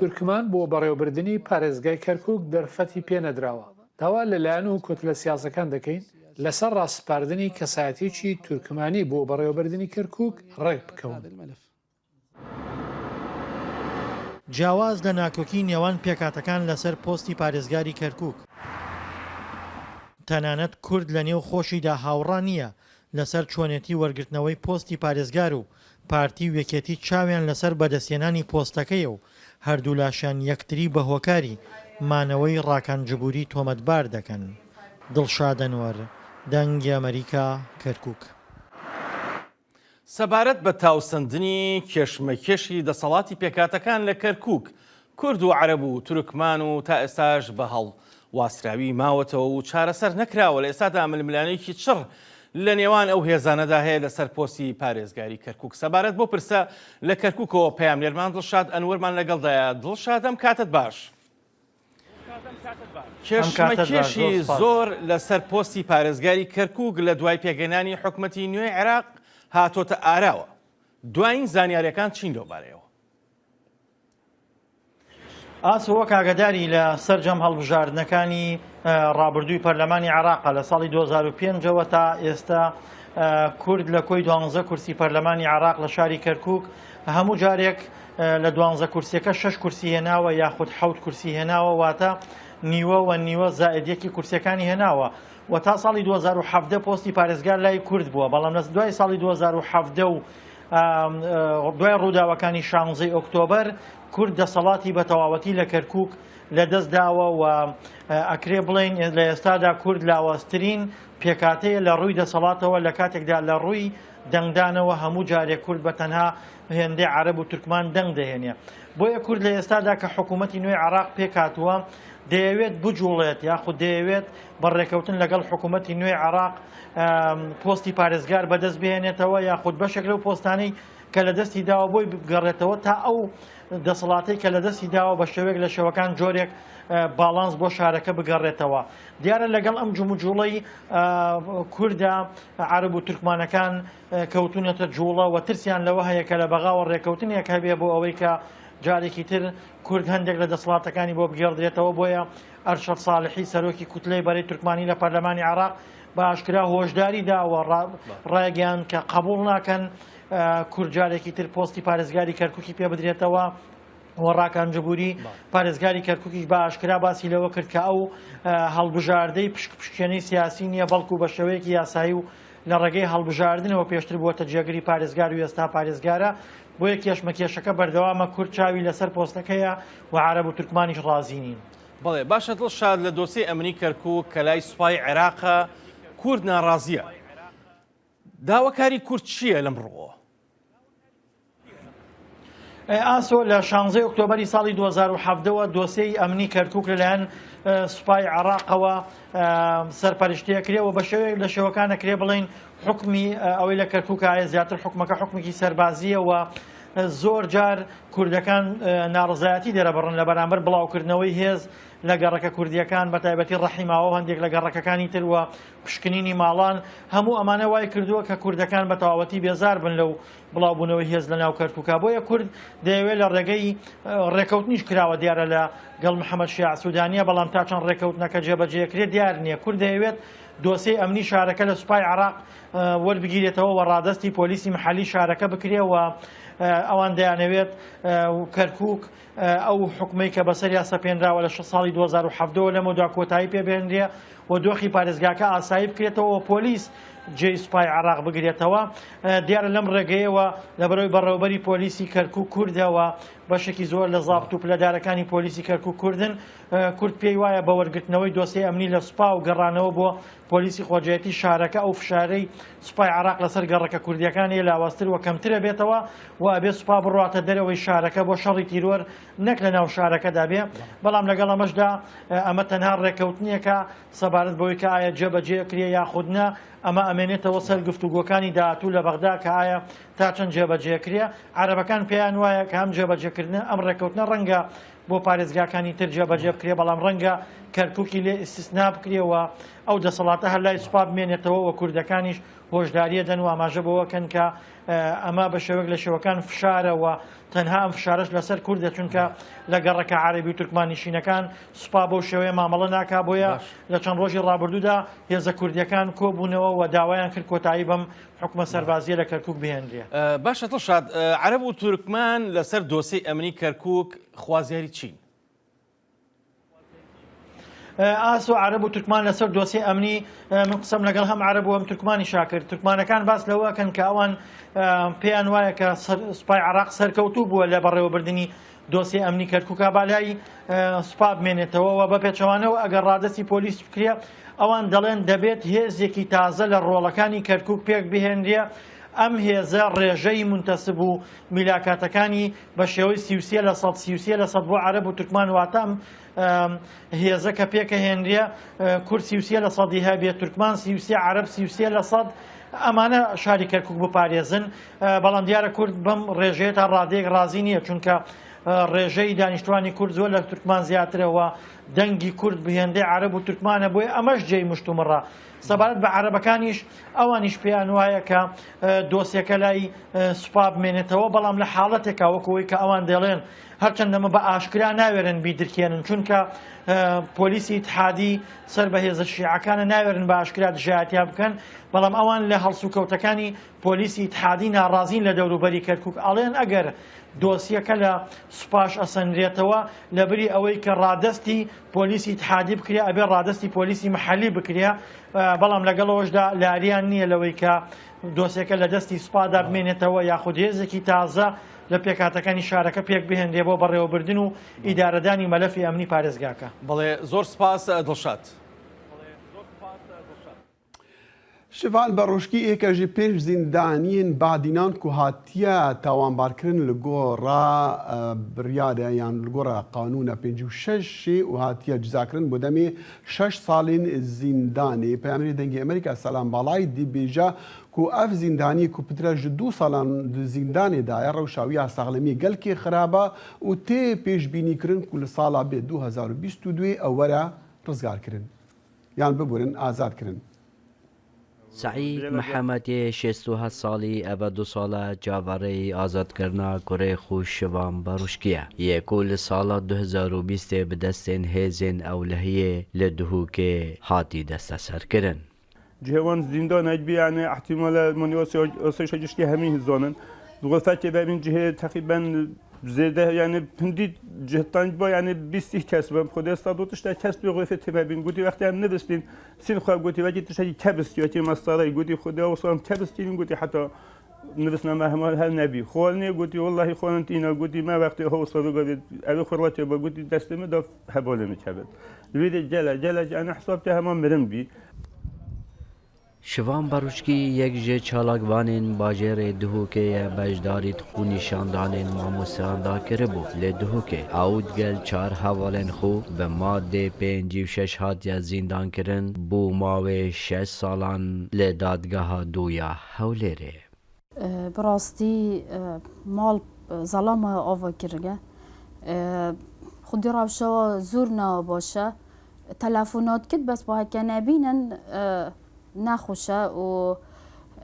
تورکمان بۆ بەڕێوەبردنی پارێزگای کەرکووک دەرفەتی پێ نەدراوە. داوا لەلایەن و کوتلە سیاسەکان دەکەین لەسەر ڕاسپاردنی کەسایەتیەکی تورکمانی بۆ بەڕێوەبردنی کەرکووک ڕێک بکەون. جیاواز لە ناکۆکی نێوان پێکاتەکان لەسەر پۆستی پارێزگاری کەرکووک، تەنانەت کورد لە نێو خۆشیدا هاوڕا نییە لەسەر چۆنێتی وەرگرتنەوەی پۆستی پارێزگار و پارتی و یەکێتی چاویان لەسەر بەدەستهێنانی پۆستەکەیە و هەردوولاشیان یەکتری بە هۆکاری مانەوەی ڕاکان جبوری تۆمەتبار دەکەن. دڵشاد ئەنوەر، دەنگی ئەمریکا، کەرکووک. سەبارەت بە تاوسەندنی کێشمەکێشی دەسەڵاتی پێکاتەکان لە کەرکووک، کورد و عەرەب و تورکمان و تا ئێستاش بە هەڵ واسراوی ماوەتەوە و چارەسەر نەکراوە، لە ئێستادا ململانێکی چڕ لە نێوان ئەو هێزانەدا هەیە لەسەر پۆستی پارێزگاری کەرکووک. سەبارەت بۆ پرسە لە کەرکووکەوە پەیامنێرمان دڵشاد ئەنوەرمان لەگەڵدایە. دڵشاد، ئەم کاتت باش. کێشمەکێشی زۆر لەسەر پۆستی پارێزگاری کەرکووک لە دوای پێکهێنانی حکومەتی نوێی عێراق هاتۆتە ئاراوە. دوایین زانیاریەکان چین لەو بارەیەوە؟ ئاسۆ وەک ئاگاداری لە سەرجەم هەڵبژاردنەکانی ڕابردووی پەرلەمانی عێراقە لە ساڵی دوو هەزار و پێنج ەوە تا ئێستا کورد لە کۆی دوانزە کورسی پەرلەمانی عێراق لە شاری کەرکووک هەموو جارێک لە دوانزە کورسیەکە شەش کورسی هێناوە یاخود حەوت کورسی هێناوە، واتە نیوە و نیوە زائد یەکی کورسیەکانی هێناوە و تا ساڵی دوو هەزار و حەڤدە پۆستی پارێزگار لای کورد بووە، بەڵام لە دوای ساڵی دوو هەزار و حەڤدە و دوای ڕووداوەکانی شانزەی ئۆکتۆبەر کورد دەسەڵاتی بە تەواوەتی لە کەرکووک لەدەست داوە و ئەکرێ بڵێن لە ئێستادا کورد لاوازترین پێکاتەیە لە ڕووی دەسەڵاتەوە، لە کاتێکدا لە ڕووی دەنگدانەوە هەموو جارێک کورد بە تەنها هێندەی عەرەب و تورکمان دەنگ دەهێنێ. بۆیە کورد لە ئێستادا کە حکوومەتی نوێی عێراق پێکاتووە دەیەوێت بجوڵێت یاخود دەیەوێت بە ڕێکەوتن لەگەڵ حکوومەتی نوێی عێراق پۆستی پارێزگار بەدەست بهێنێتەوە یاخود بەشێک لەو پۆستانەی کە لە دەستی داوە بۆی بگەڕێتەوە تا ئەو دەسەڵاتەی کە لە دەستی داوە بە شێوەیەک لە شێوەکان جۆرێک باڵانس بۆ شارەکە بگەڕێتەوە. دیارە لەگەڵ ئەم جموجوڵەی کوردا عەرەب و تورکمانەکان کەوتونەتە جوڵە و ترسیان لەوە هەیە کە لە بەغاوە ڕێکەوتنێک هەبێ بۆ ئەوەی کە جارێکی تر کورد هەندێک لە دەسەڵاتەکانی بۆ بگێڕدرێتەوە. بۆیە ئەرشەد ساڵحی سەرۆکی کوتلەی بەرەی تورکمانی لە پەرلەمانی عێراق بە ئاشکرا هۆشداری داوە، ڕایگەیاند کە قبوڵ ناکەن کورد جارێکی تر پۆستی پارێزگاری کەرکووکی پێ بدرێتەوە. و ڕاکان جبوری پارێزگاری کەرکووکیش بە ئاشکرا باسی لەوە کرد کە ئەو هەڵبژاردەی پشک پشکێنەی سیاسی نییە، بەڵکو بە شێوەیەکی یاسایی و لە ڕێگەی هەڵبژاردنەوە پێشتر بووەتە جێگری پارێزگار و ئێستا پارێزگارە. بۆیە کێشمەکێشەکە بەردەوامە، کورد چاوی لەسەر پۆستەکەیە و عەرەب و تورکمانیش ڕازی نین. بەڵێ باشە دڵشاد، لە دۆسیەی ئەمنی کەرکووک کە لای سوپای عێراقە کورد ناڕازیە، داواکاری کورد چییە لەم ڕووەوە؟ ئاسۆ، لە شانزەی ئۆکتۆبەری ساڵی دوو هەزار و حەڤدە وە دۆسیەی ئەمنی کەرکووک لەلایەن سوپای عێراقەوە سەرپەرشتیە کرێ و بە شێوەیەک لە شێوەکانە کرێ بڵین حکمی ئەوەی لە کەرکووک هەیە زیاتر حکومەکە حکمێکی سەربازیە و زۆر جار کوردەکان ناڕزایەتی دەرەبڕن لە بەرامبەر بڵاوکردنەوەی هێز لە گەڕەکە کوردیەکان، بە تایبەتی ڕەحیماوە و هەندێک لە گەڕەکەکانی تر و پشکنینی ماڵان. هەموو ئەمانە وای کردووە کە کوردەکان بە تەواوەتی بێزار بن لەو بڵاوبوونەوەی هێز لە ناو کەرکووکا. بۆیە کورد دەیەوێت لە ڕێگەی ڕێکەوتنیش کراوە دیارە لە گەڵ محەممەد شیاع سوودانیە، بەڵام تا چەند ڕێکەوتنەکە جێبەجێکرێت دیار نییە. کورد دەیەوێت دۆسیەی ئەمنی شارەکە لە سوپای عێراق وەربگیرێتەوە و ڕادەستی پۆلیسی محەلی شارەکە بکرێ و ئەوان دەیانەوێت کەرکووک ئەو حکومەی کە بەسەریا سەپێنراوە لە شە ساڵی دوو هەزار و حەڤدە و لەمەودا کۆتایی پێ بهێنرێ و دۆخی پارێزگاکە ئاسایی بکرێتەوە و پۆلیس جێی سوپای عێراق بگرێتەوە. دیارە لەم ڕێگەیەوە لە بەرەوەی بەڕێوەبەری پۆلیسی کەرکووک کوردەوە بەشێکی زۆر لە زابت و پلەدارەکانی پۆلیسی کەرکووک کوردن. کورد پێی وایە بە وەرگرتنەوەی دۆسیەی ئەمنی لە سوپا و گەڕانەوە بۆ پۆلیسی خۆجێتی شارەکە ئەو فشارەی سوپای عێراق لەسەر گەڕەکە کوردیەکانیە لاوازتر و کەمترە بێتەوە و ئەبێ سوپا بڕواتە دەرەوەی شارەکە بۆ شەڕی تیرۆر نەک لە ناو شارەکەدا بێ. بەڵام لەگەڵ ئەمەشدا ئەمە تەنها ڕێکەوتنیەکە سەبارەت بەوەی کە ئایا جێبەجێ کرێ یاخود نە، ئەمە ئەمێنێتەوە سەر گفتوگۆکانی داهاتوو لە بەغدا کە ئایا تا چەند جێبەجێ کرێ. عەرەبەکان پێیان وایە کە ئەم جێبەجێکردنە، ئەم ڕێکەوتنە ڕەنگە بۆ پارێزگاکانی تر جێبەجێ بکرێ، بەڵام ڕەنگە کەرکووکی لێ ئیستیسنا بکرێ و ئەو دەسەڵاتە هەر لای سوپا بمێنێتەوە و کوردەکانیش هۆشداریە دەن و ئاماژە بەوە کەن کە ئەمە بە شێوەیەک لە شێوەکان فشارە و تەنها ئەم فشارەش لەسەر کوردە، چونکە لە گەڕەکە عەرەبی و تورکماننشینەکان سوپا بەو شێوەیە مامەڵە ناکا. بۆیە لە چەند ڕۆژی ڕابردوودا هێزە کوردیەکان کۆبوونەوە و داوایان کرد کۆتایی بەم حکومە سەربازیە لە کەرکووک بهێنرێ. باشە دڵشاد، عەرەب و تورکمان لەسەر دۆسیەی ئەمنی کەرکووک خوازیاری چین؟ ئاسۆ، عەرەب و تورکمان لەسەر دۆسیەی ئەمنی، من قسەم لەگەڵ هەم عەرەب و هەم تورکمانیشا کرد. تورکمانەکان باس لەوە ئەکەن کە ئەوان پێیان وایە کە سوپای عێراق سەرکەوتوو بووە لە بەڕێوەبردنی دۆسیەی ئەمنی کەرکووکا با لای سوپا بمێنێتەوە و بە پێچەوانەوە ئەگەر ڕادەستی پۆلیس بکرێ، ئەوان دەڵێن دەبێت هێزێکی تازە لە ڕۆڵەکانی کەرکووک پێک بهێنرێ. ئەم هێزە ڕێژەی منتەسب و میلاکاتەکانی بە شێوەی سی و سێ لە سەد، سی و سێ لە سەد بۆ عەرەب و تورکمان، واتە ئەم هێزە کە پێکەهێنرێ، کورد سی و سێ لە سەدی هەبێ، تورکمان سی و سێ، عەرەب سی و سێ لە سەد، ئەمانە شاری کەرکووک بپارێزن. بەڵام دیارە کورد بەم ڕێژەیە تا ڕادەیەک ڕازی نییە، چونکە ڕێژەی دانیشتوانی کورد زۆر لە تورکمان زیاترە و دەنگی کورد بهێندەی عەرەب و تورکمانە، بۆیە ئەمەش جێی مشتومڕە. سەبارەت بە عەرەبەکانیش، ئەوانیش پێیان وایە کە دۆسیەکە لای سوپا بمێنێتەوە، بەڵام لە حاڵەتێکا وەکو ئەوەی کە ئەوان دەڵێن، هەرچەندە من بە ئاشکرا ناوێرن بیدرکێنن، چونکە پۆلیسی ئیتحادی سەر بە هێزە شیعەکانە، ناوێرن بە ئاشکرا دژایەتیان بکەن، بەڵام ئەوان لە هەڵسوکەوتەکانی پۆلیسی ئیتحادی ناڕازین لە دەوروبەری کەرکووک. ئەڵێن ئەگەر دۆسیەکە لە سوپاش ئەسەنرێتەوە، لە بری ئەوەی کە ڕادەستی پۆلیسی ئیتحادی بکرێ، ئەبێ ڕادەستی پۆلیسی محەلی بکرێ. بەڵام لەگەڵەوەشدا لاریان نییە لەوەی کە دۆسیەکە لە دەستی سوپادا بمێنێتەوە یاخود هێزێکی تازە لە پێکهاتەکانی شارەکە پێک بهێنرێ بۆ بەڕێوەبردن و ئیدارەدانی مەلەفی ئەمنی پارێزگاکە. بەڵێ، زۆر سپاس دڵشاد. Şivan Beruşkî êke ji pênc zîndaniyên badînan ku hatiye tawanbarkirin li gora biryara yan li gora qanûna pêncî û şeş û hatiye cizakirin bo demê şeş salên zîndanê. Peyamêrê Dengê Amerîka Selam Balayî dibêje ku ev zîndanî ku pitre ji du salan di zîndanê de ye, rewşa wî ya saxlemiyê gelkê xirab e û tê pêşbînîkirin ku li sala bê du hezar û bîst û duyê ew were rizgarkirin. Yan biburin azad kirin. Seîd Mihemed yê şêst û heft salî eve du sal e çaverêyî azadkirina kurê xwe Şivan Baruşkî ye, yê ku li sala du hezar û bîstê bi destên hêzên ewlehiyê li Duhokê hatî desteserkirin. Cihê wan zîndanek bî, yanî ihtimale manî asayişa giştî hemî zanin. Di xwe fekê de bîn cihê teqrîben zêde, yanî hindî cihtan ba, yanî bîst sîh kes bin. Xwedê sta do tişta kes bi xwe fê têbe bîn. Gotî wextê em nivistîn, sîn xwe gotî, wekî tiştekî kebistî, wekî mestareyî. Gotî Xwedê ew sal em kebistîn, gotî heta nivîsname hema hev nebî. Xwarinê gotî, wellahî xwarin tîne, gotî me wextê ew sal gavê, ev xwe reçê ba, gotî destê min da hevalê min kevin. Li vê de gele, gele, gele, hesab te hema mirin bî. Şivan Baruşkî yek ji çalakvanên bajêrê Duhokê ye, beşdarî di xwenîşandanên mamosteyan de kiribû. Li Duhokê ew digel çar hevalên xwe bi madê pêncî û şeş hatiye zîndankirin, bo mawê şeş salan li dadgeha dû ya Hewlêrê. Bi rastî mal Zalama ava kirine. E, xwedî rewşa zor ne baş e. Telefonat kit, bes ba heke nebînin, e, nexweş e û,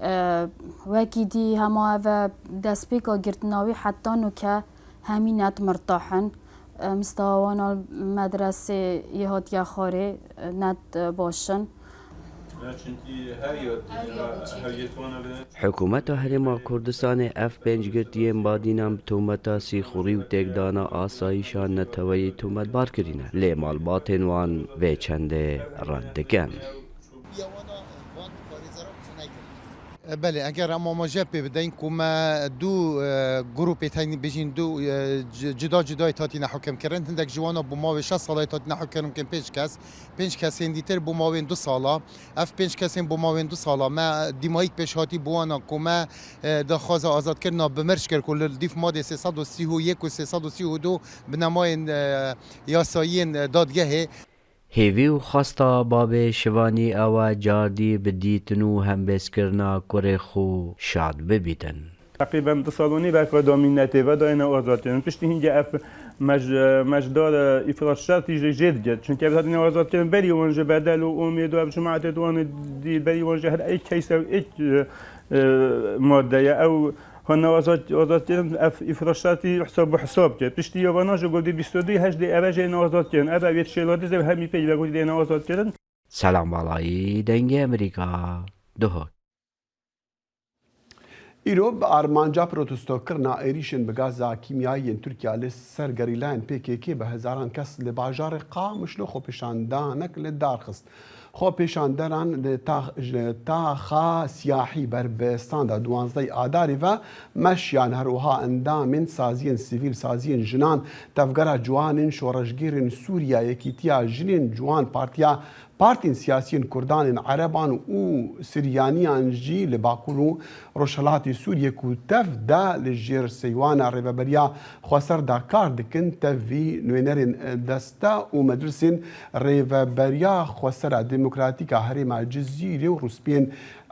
e, wekî dî hema ev e destpêka girtina wî heta nuke hemî net mirtah in. E, mistewa wana medresê yê hatiye xwarê, e, net, e, baş in. Hikûmeta Herêma Kurdistanê ev pênc girtiyên badînan bi tometa sîxurî û têkdana asayîşa neteweyî tometbar kirîne, lê malbatên wan vê çendê red dikin. Belê, eger em amaje pê bideyin ku me du, e, grûpê tenî bijîn, du, e, ci-, cuda cudayê hatine hukimkirin, hindek ji wana bo mavê şeş salayê hatine hukimkirin pênc kes, pênc kesên dîtir bo mavên du sala. Ev pênc kesên bo mavên du sala me dîmayîk pêşhatî bi wan a ku me, e, daxwaza azadkirina bi mirç kir ku li dîf madê sê sed û sî û yek û sê sed û sî û du binemayên, e, yasayiyên, e, dadgehê. Hêvî û xwesta babê Şivanî ew e cardî bi dîtin û hembêzkirina kurê xwe şad bibîtin. Teqrîben du sal û nîv ev xwe da mînetê ve dayene azadkirin. Piştî hîngê ev mec-, mecdar îfrat şertî jê, jê dike. Çunke ev hatine azadkirin berî wan ji bedel û umêd û ev cemaetê di wan dî berî wan ji her êk keyse û êk, e, e, madde ye. Ew hane azad, azadkirin ev îfrat şertî hesab bi hesab ke. Piştî ya vana ji gotî bîst û du hejdê eve jê ne azadkirin. Ev ev yet şêladî zê hemî pey ve gotî dê ne azadkirin. Selam Balayî, Dengê Amerîka, Duhok. Îro bi armanca protestokirina êrîşên bi gaza kîmyayî yên Tirkiye li ser gerîlayên P K K bi hezaran kes li bajarê Qamişlo xwepêşandanek li dar xist. Xwepêşanderan li tax-, ji taxa siyahî ber bi standa duwazdeh Adarê ve meşiyan, her wiha endamên saziyên sivîl, saziyên jinan, Tevgera Ciwanên Şoreşgêrên Sûriye, Yekîtiya Jinên Ciwan, Partiya Partên siyasiyên Kurdan ên Ereban û Siryaniyan jî li Bakur û Rojhilatê Sûriyê ku tev de li jêr seywana Rêveberiya Xweser de kar dikin, tevî nûnerên deste û meclisên Rêveberiya Xwesera Demokratîk a Herêma Cizîrê û rûspiyên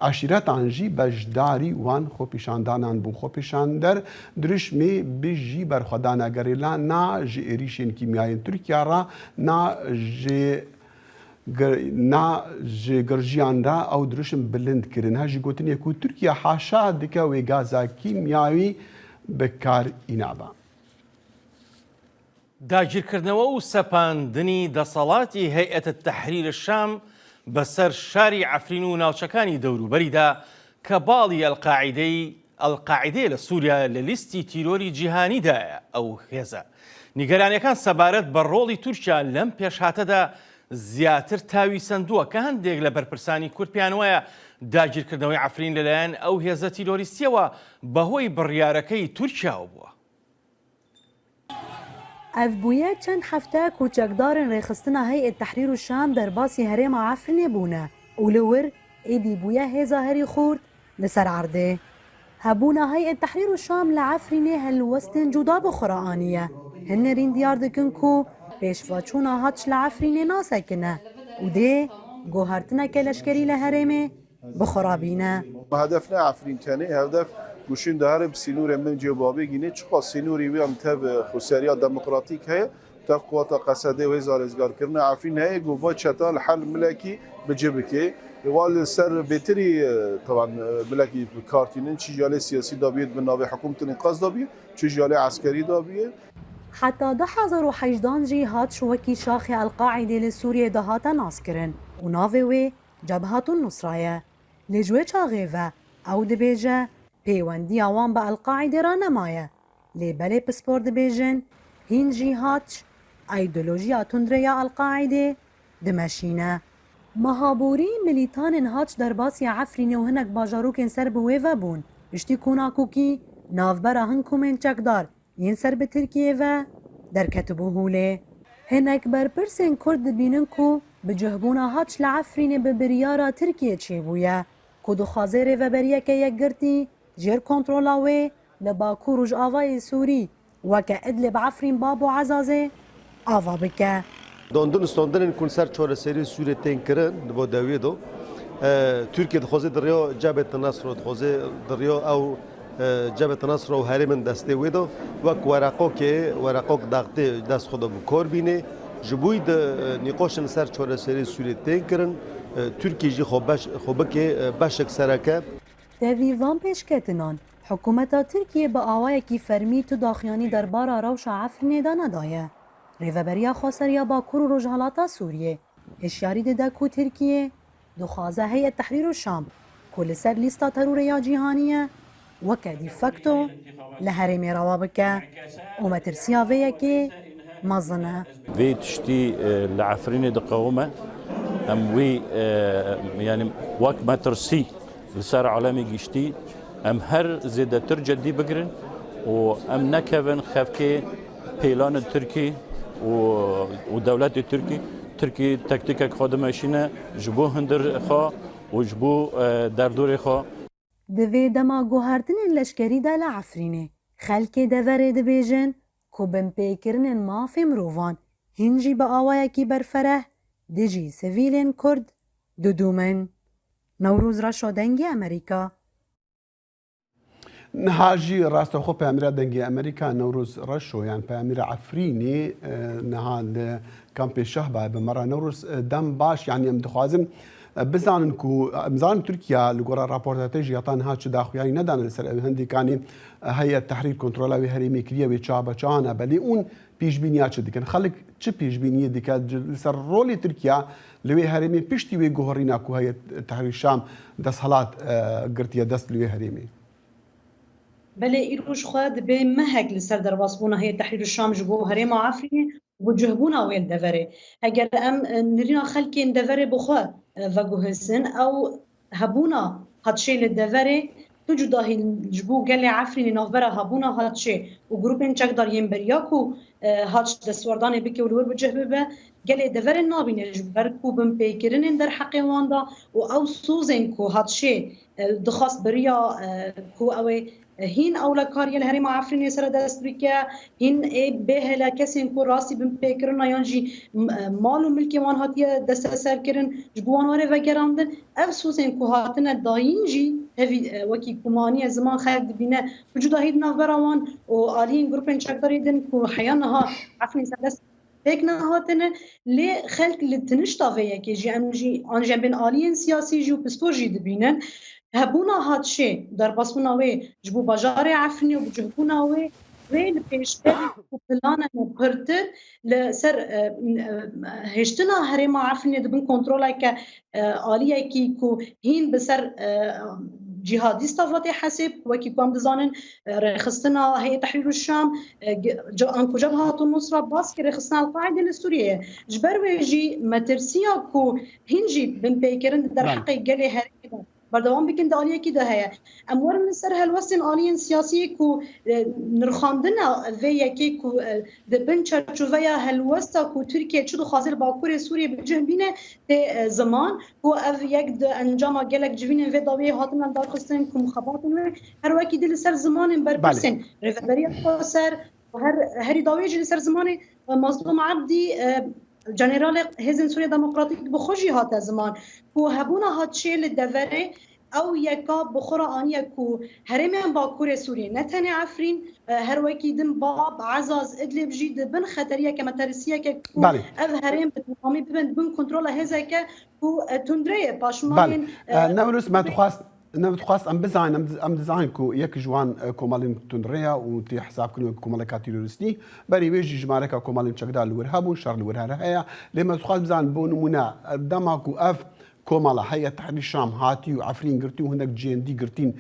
eşîretan jî beşdarî wan xwepêşandanan bûn. Xwepêşander dirişmê bijî berxwedana gerîla na ji êrîşên kîmyayên Tirkiye re, na ji Gir-, na ji girjiyan re ew dirişm bilind kirin. Her ji gotinê ku Tirkiye haşa dike wê gaza kîmyawî bi kar înabe. داگیرکردنەوە و سەپاندنی دەسەڵاتی هەیئەتە تەحریر شام بەسەر شاری عەفرین و ناوچەکانی دەوروبەریدا کە باڵی ئەلقاعیدەی ئەلقاعیدەیە لە سووریا لە لیستی تیرۆری جیهانیدایە. ئەو هێزە نیگەرانیەکان سەبارەت بە ڕۆڵی تورکیا لەم پێشهاتەدا زیاتر تاوی سندووە کە هەندێک لە بەرپرسانی کورد پێیان وایە داگیرکردنەوەی عەفرین لەلایەن ئەو هێزە تیرۆریستیەوە بەهۆی بڕیارەکەی تورکیاوە بووە. Ev bûye çend hefte ku çekdarên Rêxistina Hey'ê Tehrîr û Şam derbasî herêma Efrînê bûne û li wir êdî bûye hêza herî xurt li ser erdê. Hebûna Hey'ê Tehrîr û Şam li Efrînê helwestên cuda bi xwe re aniye. Hin nerîn diyar dikin ku pêşveçûna Haç li Efrînê nasekine û dê guhertineke leşkerî li herêmê bi xwe re bîne. Hedef ne Efrîn tenê, hedef goşîn dihere bi sînorê min cê babê gînê. Çiqa sînorî wî em tev xweseriya demokratîk heye, tev quwata Qesedê û hêza rêzgarkirina Efrîn heye, ku va çeta li her milekî bi cih bike. Wa li ser bêtirî, e, teban, e, milekî bi kar tînin, çi ji alê siyasî dabiyê bi navê hikûmetin înqaz dabiyê, çi ji alê eskerî dabiyê. Heta du hezar û hejdan jî Haç wekî şaxê El-Qaîdê li Sûriyê de hate naskirin û navê wê Cebhatun Nusra ye. Lê ji wê çaxê ve ew dibêje pêwendiya wan bi El-Qaîdê re nemaye. Lê belê pispor dibêjin, hîn jî Haç, îdeolojiya tundre ya El-Qaîdê dimeşîne. Meha borî milîtanên Haç derbasî Efrînê û hinek bajarokên ser bi wê ve bûn. Piştî ku Nakûkî navbera hin komên çekdar yên ser bi Tirkiyê ve derketibû holê. Hinek berpirsên Kurd dibînin ku bicihbûna Haç li Efrînê bi biryara Tirkiyê çêbûye, ku dixwaze rêveberiyeke yekgirtî jêr kontrola wê li Bakur Rojavayê Sûrî weke Idlib, Efrîn, Bab û Ezazê ava bike. Dandin û standinên ku li ser çareseriyê Sûriyê tên kirin di bo dewiyê de, e, Tirkiye dixwaze di rêya Cebhet Nesro, dixwaze di rêya ew Cebheta Nusra û herêmin destê wê de wek wereqokê, wereqok daxtê dest xwe de bi kor bînê. Ji bo wî di, e, nîqoşên li ser çareseriyê Sûriyê tên kirin, e, Tirkiye jî xwe beş, xwe bike, e, beşek sereke. Tevî van pêşketinan, hikûmeta Tirkiyê bi awayekî fermî tu daxuyanî derbara rewşa Efrînê de nedaye. Rêveberiya Xweser ya Bakur û Rojhilata Sûriyê hişyarî dide ku Tirkiye dixwaze Heyet Tehrîr û Şam, ku li ser lîsta terorê ya cîhanî ye, weke de facto li herêmê rewa bike û metirsiya vê yekê mezin e. Vê tiştî, e, li Efrînê diqewime. Em wî, e, yanî wek metirsî li ser alemê giştî, em her zêdetir ceddî bigirin û em nekevin xefkê pêlanên Tirkî û, û dewletê Tirkî. Tirkî tektîkek xwe dimeşîne ji bo hundir xwe û ji bo, e, derdorê xwe. Di vê dema guhertinên leşkerî de li Efrînê, xelkê deverê dibêjin ku binpêkirinên mafê mirovan hîn jî bi awayekî berfereh dijî sivîlên Kurd didûmin. Newroz Reşo, Dengê Amerîka. Niha jî rasteqo peyamîra Dengê Amerîka Newroz Reşo, yan peyamîra Efrînê, e, niha li kampê Şehba bi me re. Newroz, e, dem baş, yanî em dixwazin, e, bizanin ku, em zanin Tirkiye li gora raporta te jî heta niha çi daxuyanî nedane li ser ew, hindîkanî, e, Heyet Tehrîr kontrola wê herêmê kiriye, wê çawa be çawa ne be. Lê hûn pêşbîniya çi dikin? Xelk çi pêşbîniyê dike li ser rolê Tirkiye li wê herêmê piştî wê guherîna ku Heyet Tehrîr Şam desthilat, e, girtiye dest li wê herêmê? Belê, îro ji xwe dibe mehek li ser derbasbûna Heyet Tehrîr û Şam ji bo herêma Efrînê û cihbûna wê li deverê. Eger em, e, nirîna xelkên deverê bi xwe, e, veguhêzin, ew hebûna hatçê li deverê tu cudahî ji bo gelê Efrînê navbera hebûna hatçê û grûpên çekdar yên beriya ku, e, hatç destwerdanê bike û li wir bi cih bibe, gelê deverê nabîne, ji ber ku binpêkirinên derheqê wan da û ew sozên ku hatçê, e, dixwast beriya, e, ku ew ê hîn ewlekariye li herêma Efrînê seredest bike, hîn ê bêhêle kesên ku rastî binpêkirina yan jî, m-, mal û milkê wan hatiye desteserkirin, ji bo wan were vegerandin. Ev sozên ku hatine dayîn jî tevî, e, wekî ku maniye ziman xelk dibîne, bi cudahî di navbera wan û aliyên grûpên çekdarî din ku heya niha Efrînê seredest pêk nehatine, lê xelk li tinişta vê yekê jî, em jî, an jî em bên aliyên siyasî jî û pispor jî dibînin. Hebûna hatçê, derbasbûna wê ji bo bajarê Efrînê û bicihbûna wê, wê li pêşberî ku planene pirtir li ser, e, e, hêştina herêma Efrînê di bin kontroleke, e, aliyekî ku hîn bi ser, e, cîhadîsta ve tê hesêb, wekî ku em dizanin, e, rêxistina Heyet Tehrîr û Şam, e, ge-, ce-, anku Cebhat û Nusra baskê rêxistina El-Qaîdê li Sûriyeyê ye. Ji ber wê jî metirsiya ku hîn jî binpêkirin di Belê. derheqê gelê herêmê de berdewam bikin, di aliyekî de heye. Em werin li ser helwestên aliyên siyasiyê ku, e, nirxandina vê yekê ku, e, di bin çarçoveya helwesta ku Tirkiye çi dixwaze li Bakurê Sûriyê bi cih bîne tê, e, ziman, ku ev yek di encama gelek civînên vê dawiyê hatine darxistin ku mixebatên wê her wekî dî li ser zimanên Belê. berpirsên Rêveberiya Xweser û her, herî dawiyê jî li ser zimanê, e, Mazlûm Ebdî, e, Jeneralê Hêzên Sûriya Demokratîk bi xwe jî hate ziman ku hebûna hatçê li deverê ew yeka bi xwe re aniye ku herêmên Bakurê Sûriyê, ne tenê Efrîn, e, her wekî din Bab, Ezaz, Idlib jî di bin xeteriyeke, metirsiyeke ku Belê. ev herêm bi temamî bibin bin kontrola hêzeke ku, e, tundreyê Belê. paşmanên, e, E, Newroz, me dixwast, me dixwast em bizanin, em diz-, em dizanin ku yek ji wan, e, komelên tundreya û tê hesabkirin wek komeleka terorîstî. Berî wê jî jimareka komelên çekdar li wir hebûn, şer li wir here heye. Lê me dixwast bizanin, bo nimûne, e, dema ku ev komela Heyet Tehrîr Şam hatî û Efrîn girtî û hinek cihên dî girtîn,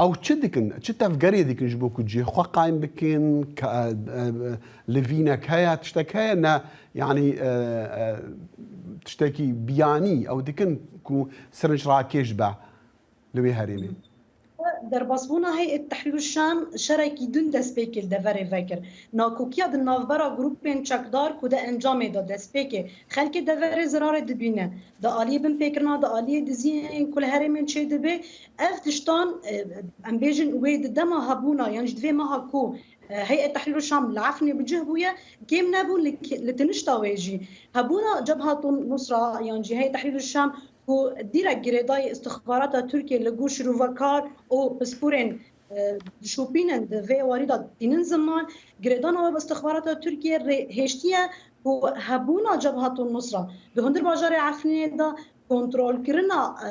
ew çi dikin? Çi tevgerê dikin ji bo ku cihê xwe qayim bikin? Ke-, e, e, livînek heye, tiştek heye? Ne, yanî, e, e, tiştekî biyanî ew dikin ku sirinc rakêş be li wê herêmê? Derbasbûna Heyet Tehrîr û Şam şerekî din destpêkê li deverê vekir. Nakokiya di navbera grûpên çekdar ku di encamê de destpêkê xelkê deverê zirarê dibîne. Di aliyê binpêkirina, di aliyê diziyên ku li herêmên çêdibe, ev tiştan, e, em bêjin wê di dema hebûna yan jî di vê meha ku, e, Heyet Tehrîr û Şam li Efrînê bi cih bûye, kêm nebûn li, li tinişta wê jî. Hebûna Cebhat û Nusra yan jî Heyet Tehrîr û Şam ku dîrek girêdayî îstixbarata Tirkiyê li gor şirûvekar û pisporên e, dişopînin, di vê warî de tînin ziman, girêdana we bi istixbarata Tirkiye rê hêştiye ku hebûna Cebhatun Nusra di hundir bajarê Efrînê de kontrolkirina, e,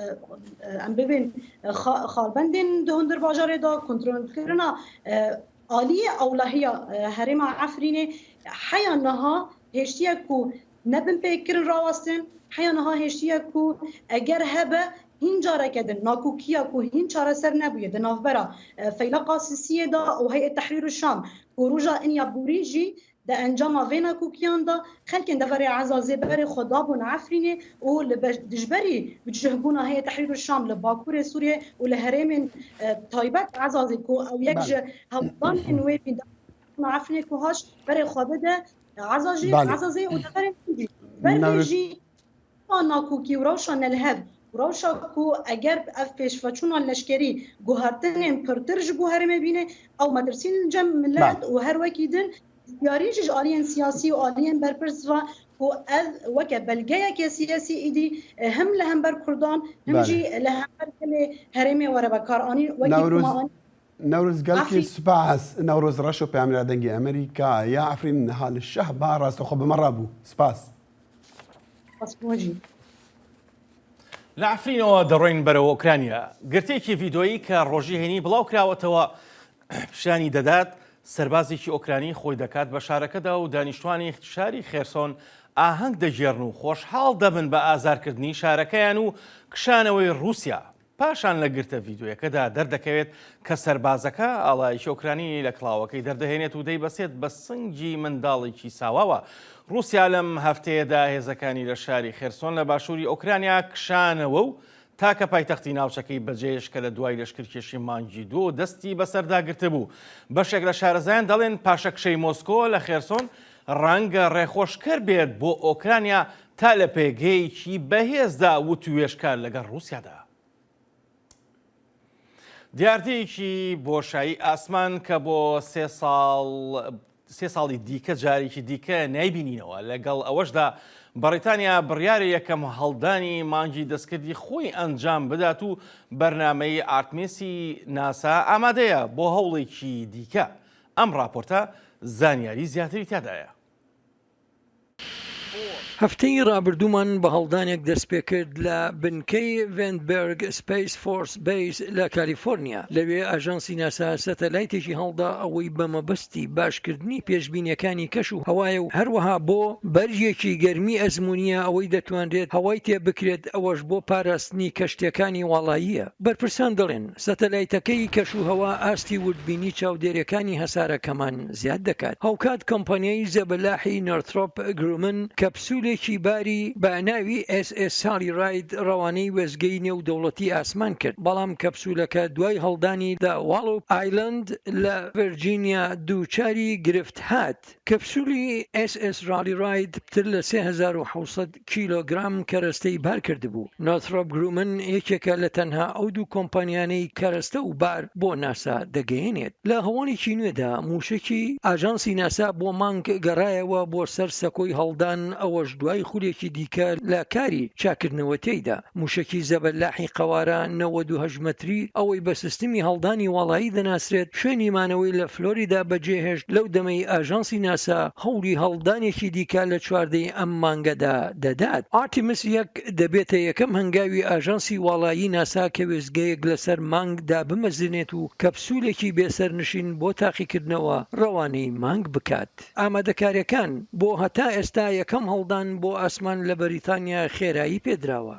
e, em bibên, e, xa-, xalbendên di hundir bajarê de kontrolkirina, e, aliyê ewlehiya, e, herêma Efrînê heya niha hêştiye ku ne binpêkirin rawestin, heya niha hêştiye ku eger hebe hîn careke din nakokiya ku hîn çareser nebûye di navbera, e, Feyleqa Sisiyê de û Heyet Tehrîr Şam ku roja inya borî jî di encama vê nakokiyan de xelkên deverê Ezazê berê xwe dabûn Efrînê û li ber-, dijberî bicihbûna Heyet Tehrîr Şam li Bakurê Sûriyê û li herêmên, e, taybet Ezazê ku ew yek Belê. ji hewldanên wê bîn Efrînê ku haş berê xwe bide Ezazê, Belê. Ezazê û deverên din jî. Ber vê Newroz- jî rewşa nakokî û rewşa nelihev û rewşa ku eger ev pêşveçûna leşkerî guhertinên pirtir ji bo herêmê bîne, ew metirsîn li cem milet Belê. û her wekî din diyarî jî ji aliyên siyasî û aliyên berpirs ve ku ev weke belgeyeke siyasî îdî, e, him li hember Kurdan, him Belê. jî li hember gelê herêmê were vekaranîn, wekî Newroz- kuma anî. Newroz gelkî Efrîn. spas. Newroz Reşo, peyamêra Dengê Amerîka ya Efrîn, niha li Şehba rasto xwe bi me re bû. Spas. Spas bo jî. لە عەفرینەوە دەڕۆین بەرەوە ئۆکرانیا. گرتەیەکی ڤیدیۆیی کە ڕۆژی هەینی بڵاو کراوەتەوە پیشانی دەدات سەربازێکی ئۆکرانی خۆی دەکات بە شارەکەدا و دانیشتوانی شاری خێرسۆن ئاهەنگ دەگێڕن و خۆشحاڵ دەبن بە ئازارکردنی شارەکەیان و کشانەوەی رووسیا. پاشان لە گرتە ڤیدیۆیەکەدا دەردەکەوێت کە سەربازەکە ئاڵایەکی ئۆکرانی لە کڵاوەکەی دەردەهێنێت و دەیبەسێت بە سنگی منداڵێکی ساواوە. رووسیا لەم هەفتەیەدا هێزەکانی لە شاری خێرسۆن لە باشووری ئۆکرانیا کشانەوە و تاکە پایتەختی ناوچەکەی بەجێهێشت کە لە دوای لەشکرکێشی مانگی دوو دەستی بەسەردا گرتبوو. بەشێک لە شارەزایان دەڵێن پاشەکشەی مۆسکۆ لە خێرسۆن ڕەنگە ڕێخۆشکەر بێت بۆ ئۆکرانیا تا لە پێگەیەکی بەهێزدا وتوێژکار لەگەڵ رووسیادا. دیاردەیەکی بۆشایی ئاسمان کە بۆ سێ ساڵ، سێ ساڵی دیکە جارێکی دیکە نایبینینەوە. لەگەڵ ئەوەشدا بەڕیتانیا بڕیاری یەکەم هەڵدانی مانگی دەستکردی خۆی ئەنجام بدات و بەرنامەی ئارتمیسی ناسا ئامادەیە بۆ هەوڵێکی دیکە. ئەم راپۆرتە زانیاری زیاتری تیادایە. هەفتەی ڕابردوومان بە هەڵدانێک دەست پێ کرد لە بنکەی ڤێندبەرگ سپەیس فۆرس بەیس لە کالیفۆرنیا. لەوێ ئاژانسی ناسا سەتەلایتێکی هەڵدا، ئەوەی بە مەبەستی باشکردنی پێشبینیەکانی کەش و هەوایە و هەروەها بۆ بەرگێکی گەرمی ئەزموونیە، ئەوەی دەتوانرێت هەوای تێ بکرێت، ئەوەش بۆ پاراستنی کەشتیەکانی واڵاییە. بەرپرسان دەڵێن سەتەلایتەکەی کەش و هەوا ئاستی وردبینی چاودێرەکانی هەسارەکەمان زیاد دەکات. هاوکات کۆمپانیای زەبەلاحی نۆرترۆپ گرومن کەپسولێکی باری بە ناوی ئێس ئێس سالی ڕاید ڕەوانەی وێستگەی نێودەوڵەتی ئاسمان کرد، بەڵام کەپسولەکە دوای هەڵدانی The Wallops Island لە ڤێرجینیا دووچاری گرفت هات. کەپسولی ئێس ئێس ڕالی ڕاید پتر لە سێ هەزار و حەوت سەد کیلۆگرام کەرەستەی بار کردبوو. نۆرترۆپ گرومن یەکێکە لە تەنها ئەو دوو کۆمپانیانەی کەرەستە و بار بۆ ناسا دەگەیەنێت. لە هەواڵێکی نوێدا، موشەکی ئاژانسی ناسا بۆ مانگ گەڕایەوە بۆ سەر سەکۆی هەڵدان، ئەوەش دوای خولێکی دیکە لە کاری چاکردنەوە تێیدا. موشەکی زەبەلاحی قەوارە نەوەد و هەشت مەتری، ئەوەی بە سیستمی هەڵدانی واڵایی دەناسرێت، شوێنی مانەوەی لە فلۆریدا بەجێهێشت. لەو دەمەی ئاژانسی ناسا هەوڵی هەڵدانێکی دیکە لە چواردەی ئەم مانگەدا دەدات. ئارتیمس یەک دەبێتە یەکەم هەنگاوی ئاژانسی واڵایی ناسا کە وێستگەیەک لەسەر مانگ دابمەزرێنێت و کەپسولێکی بێسەرنشین بۆ تاقیکردنەوە ڕەوانەی مانگ بکات. ئامادەکاریەکان بۆ هەتا ئێستا یەکەم هەڵدان بۆ ئاسمان لە بەریتانیا خێرایی پێدراوە.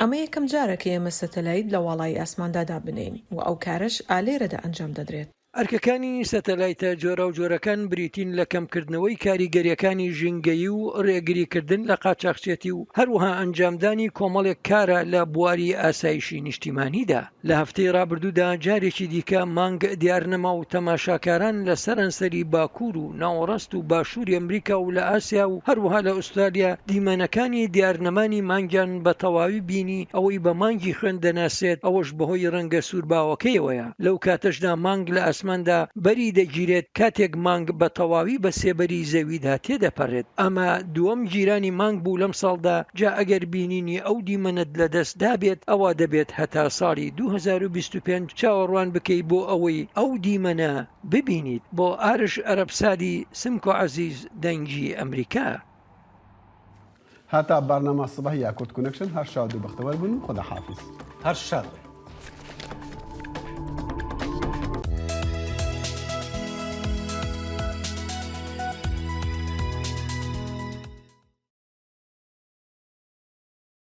ئەمە یەکەم جارە کە ئێمە سەتەلایت لە واڵایی ئاسماندا دابنێین و ئەو کارەش ئالێرەدا ئەنجام دەدرێت. ئەرکەکانی سەتەلایتە جۆراوجۆرەکان بریتین لە کەمکردنەوەی کاریگەریەکانی ژینگەیی و ڕێگریکردن لە قاچاخچێتی و هەروەها ئەنجامدانی کۆمەڵێک کارە لە بواری ئاسایشی نیشتیمانیدا. لە هەفتەی ڕابردوودا جارێکی دیکە مانگ دیار نەما و تەماشاکاران لە سەرانسەری باکوور و ناوەڕاست و باشووری ئەمریکا و لە ئاسیا و هەروەها لە ئوسترالیا دیمەنەکانی دیارنەمانی مانگیان بە تەواوی بینی. ئەوەی بە مانگی خوێن دەناسرێت، ئەوەش بەهۆی ڕەنگە سوورباوەکەیەوەیە. لەو کاتەشدا مانگ لە ئاسمان ئاسماندا بەری دەگیرێت، کاتێک مانگ بە تەواوی بە سێبەری زەویدا تێدەپەڕێت. ئەمە دووەم گیرانی مانگ بوو لەم ساڵدا، جا ئەگەر بینینی ئەو دیمەنەت لەدەست دابێت، ئەوە دەبێت هەتا ساڵی دوو هەزار و بیست و پێنج چاوەڕوان بکەی بۆ ئەوەی ئەو دیمەنە ببینیت. بۆ ئارش ئەرەبسادی، سمکۆ عەزیز، دەنگی ئەمریکا. هەتا بەرنامە سبەح یا کورد کونکشن، هەر شاد و بەختەوەر بن و خدا حافظ. هەر شاد بن.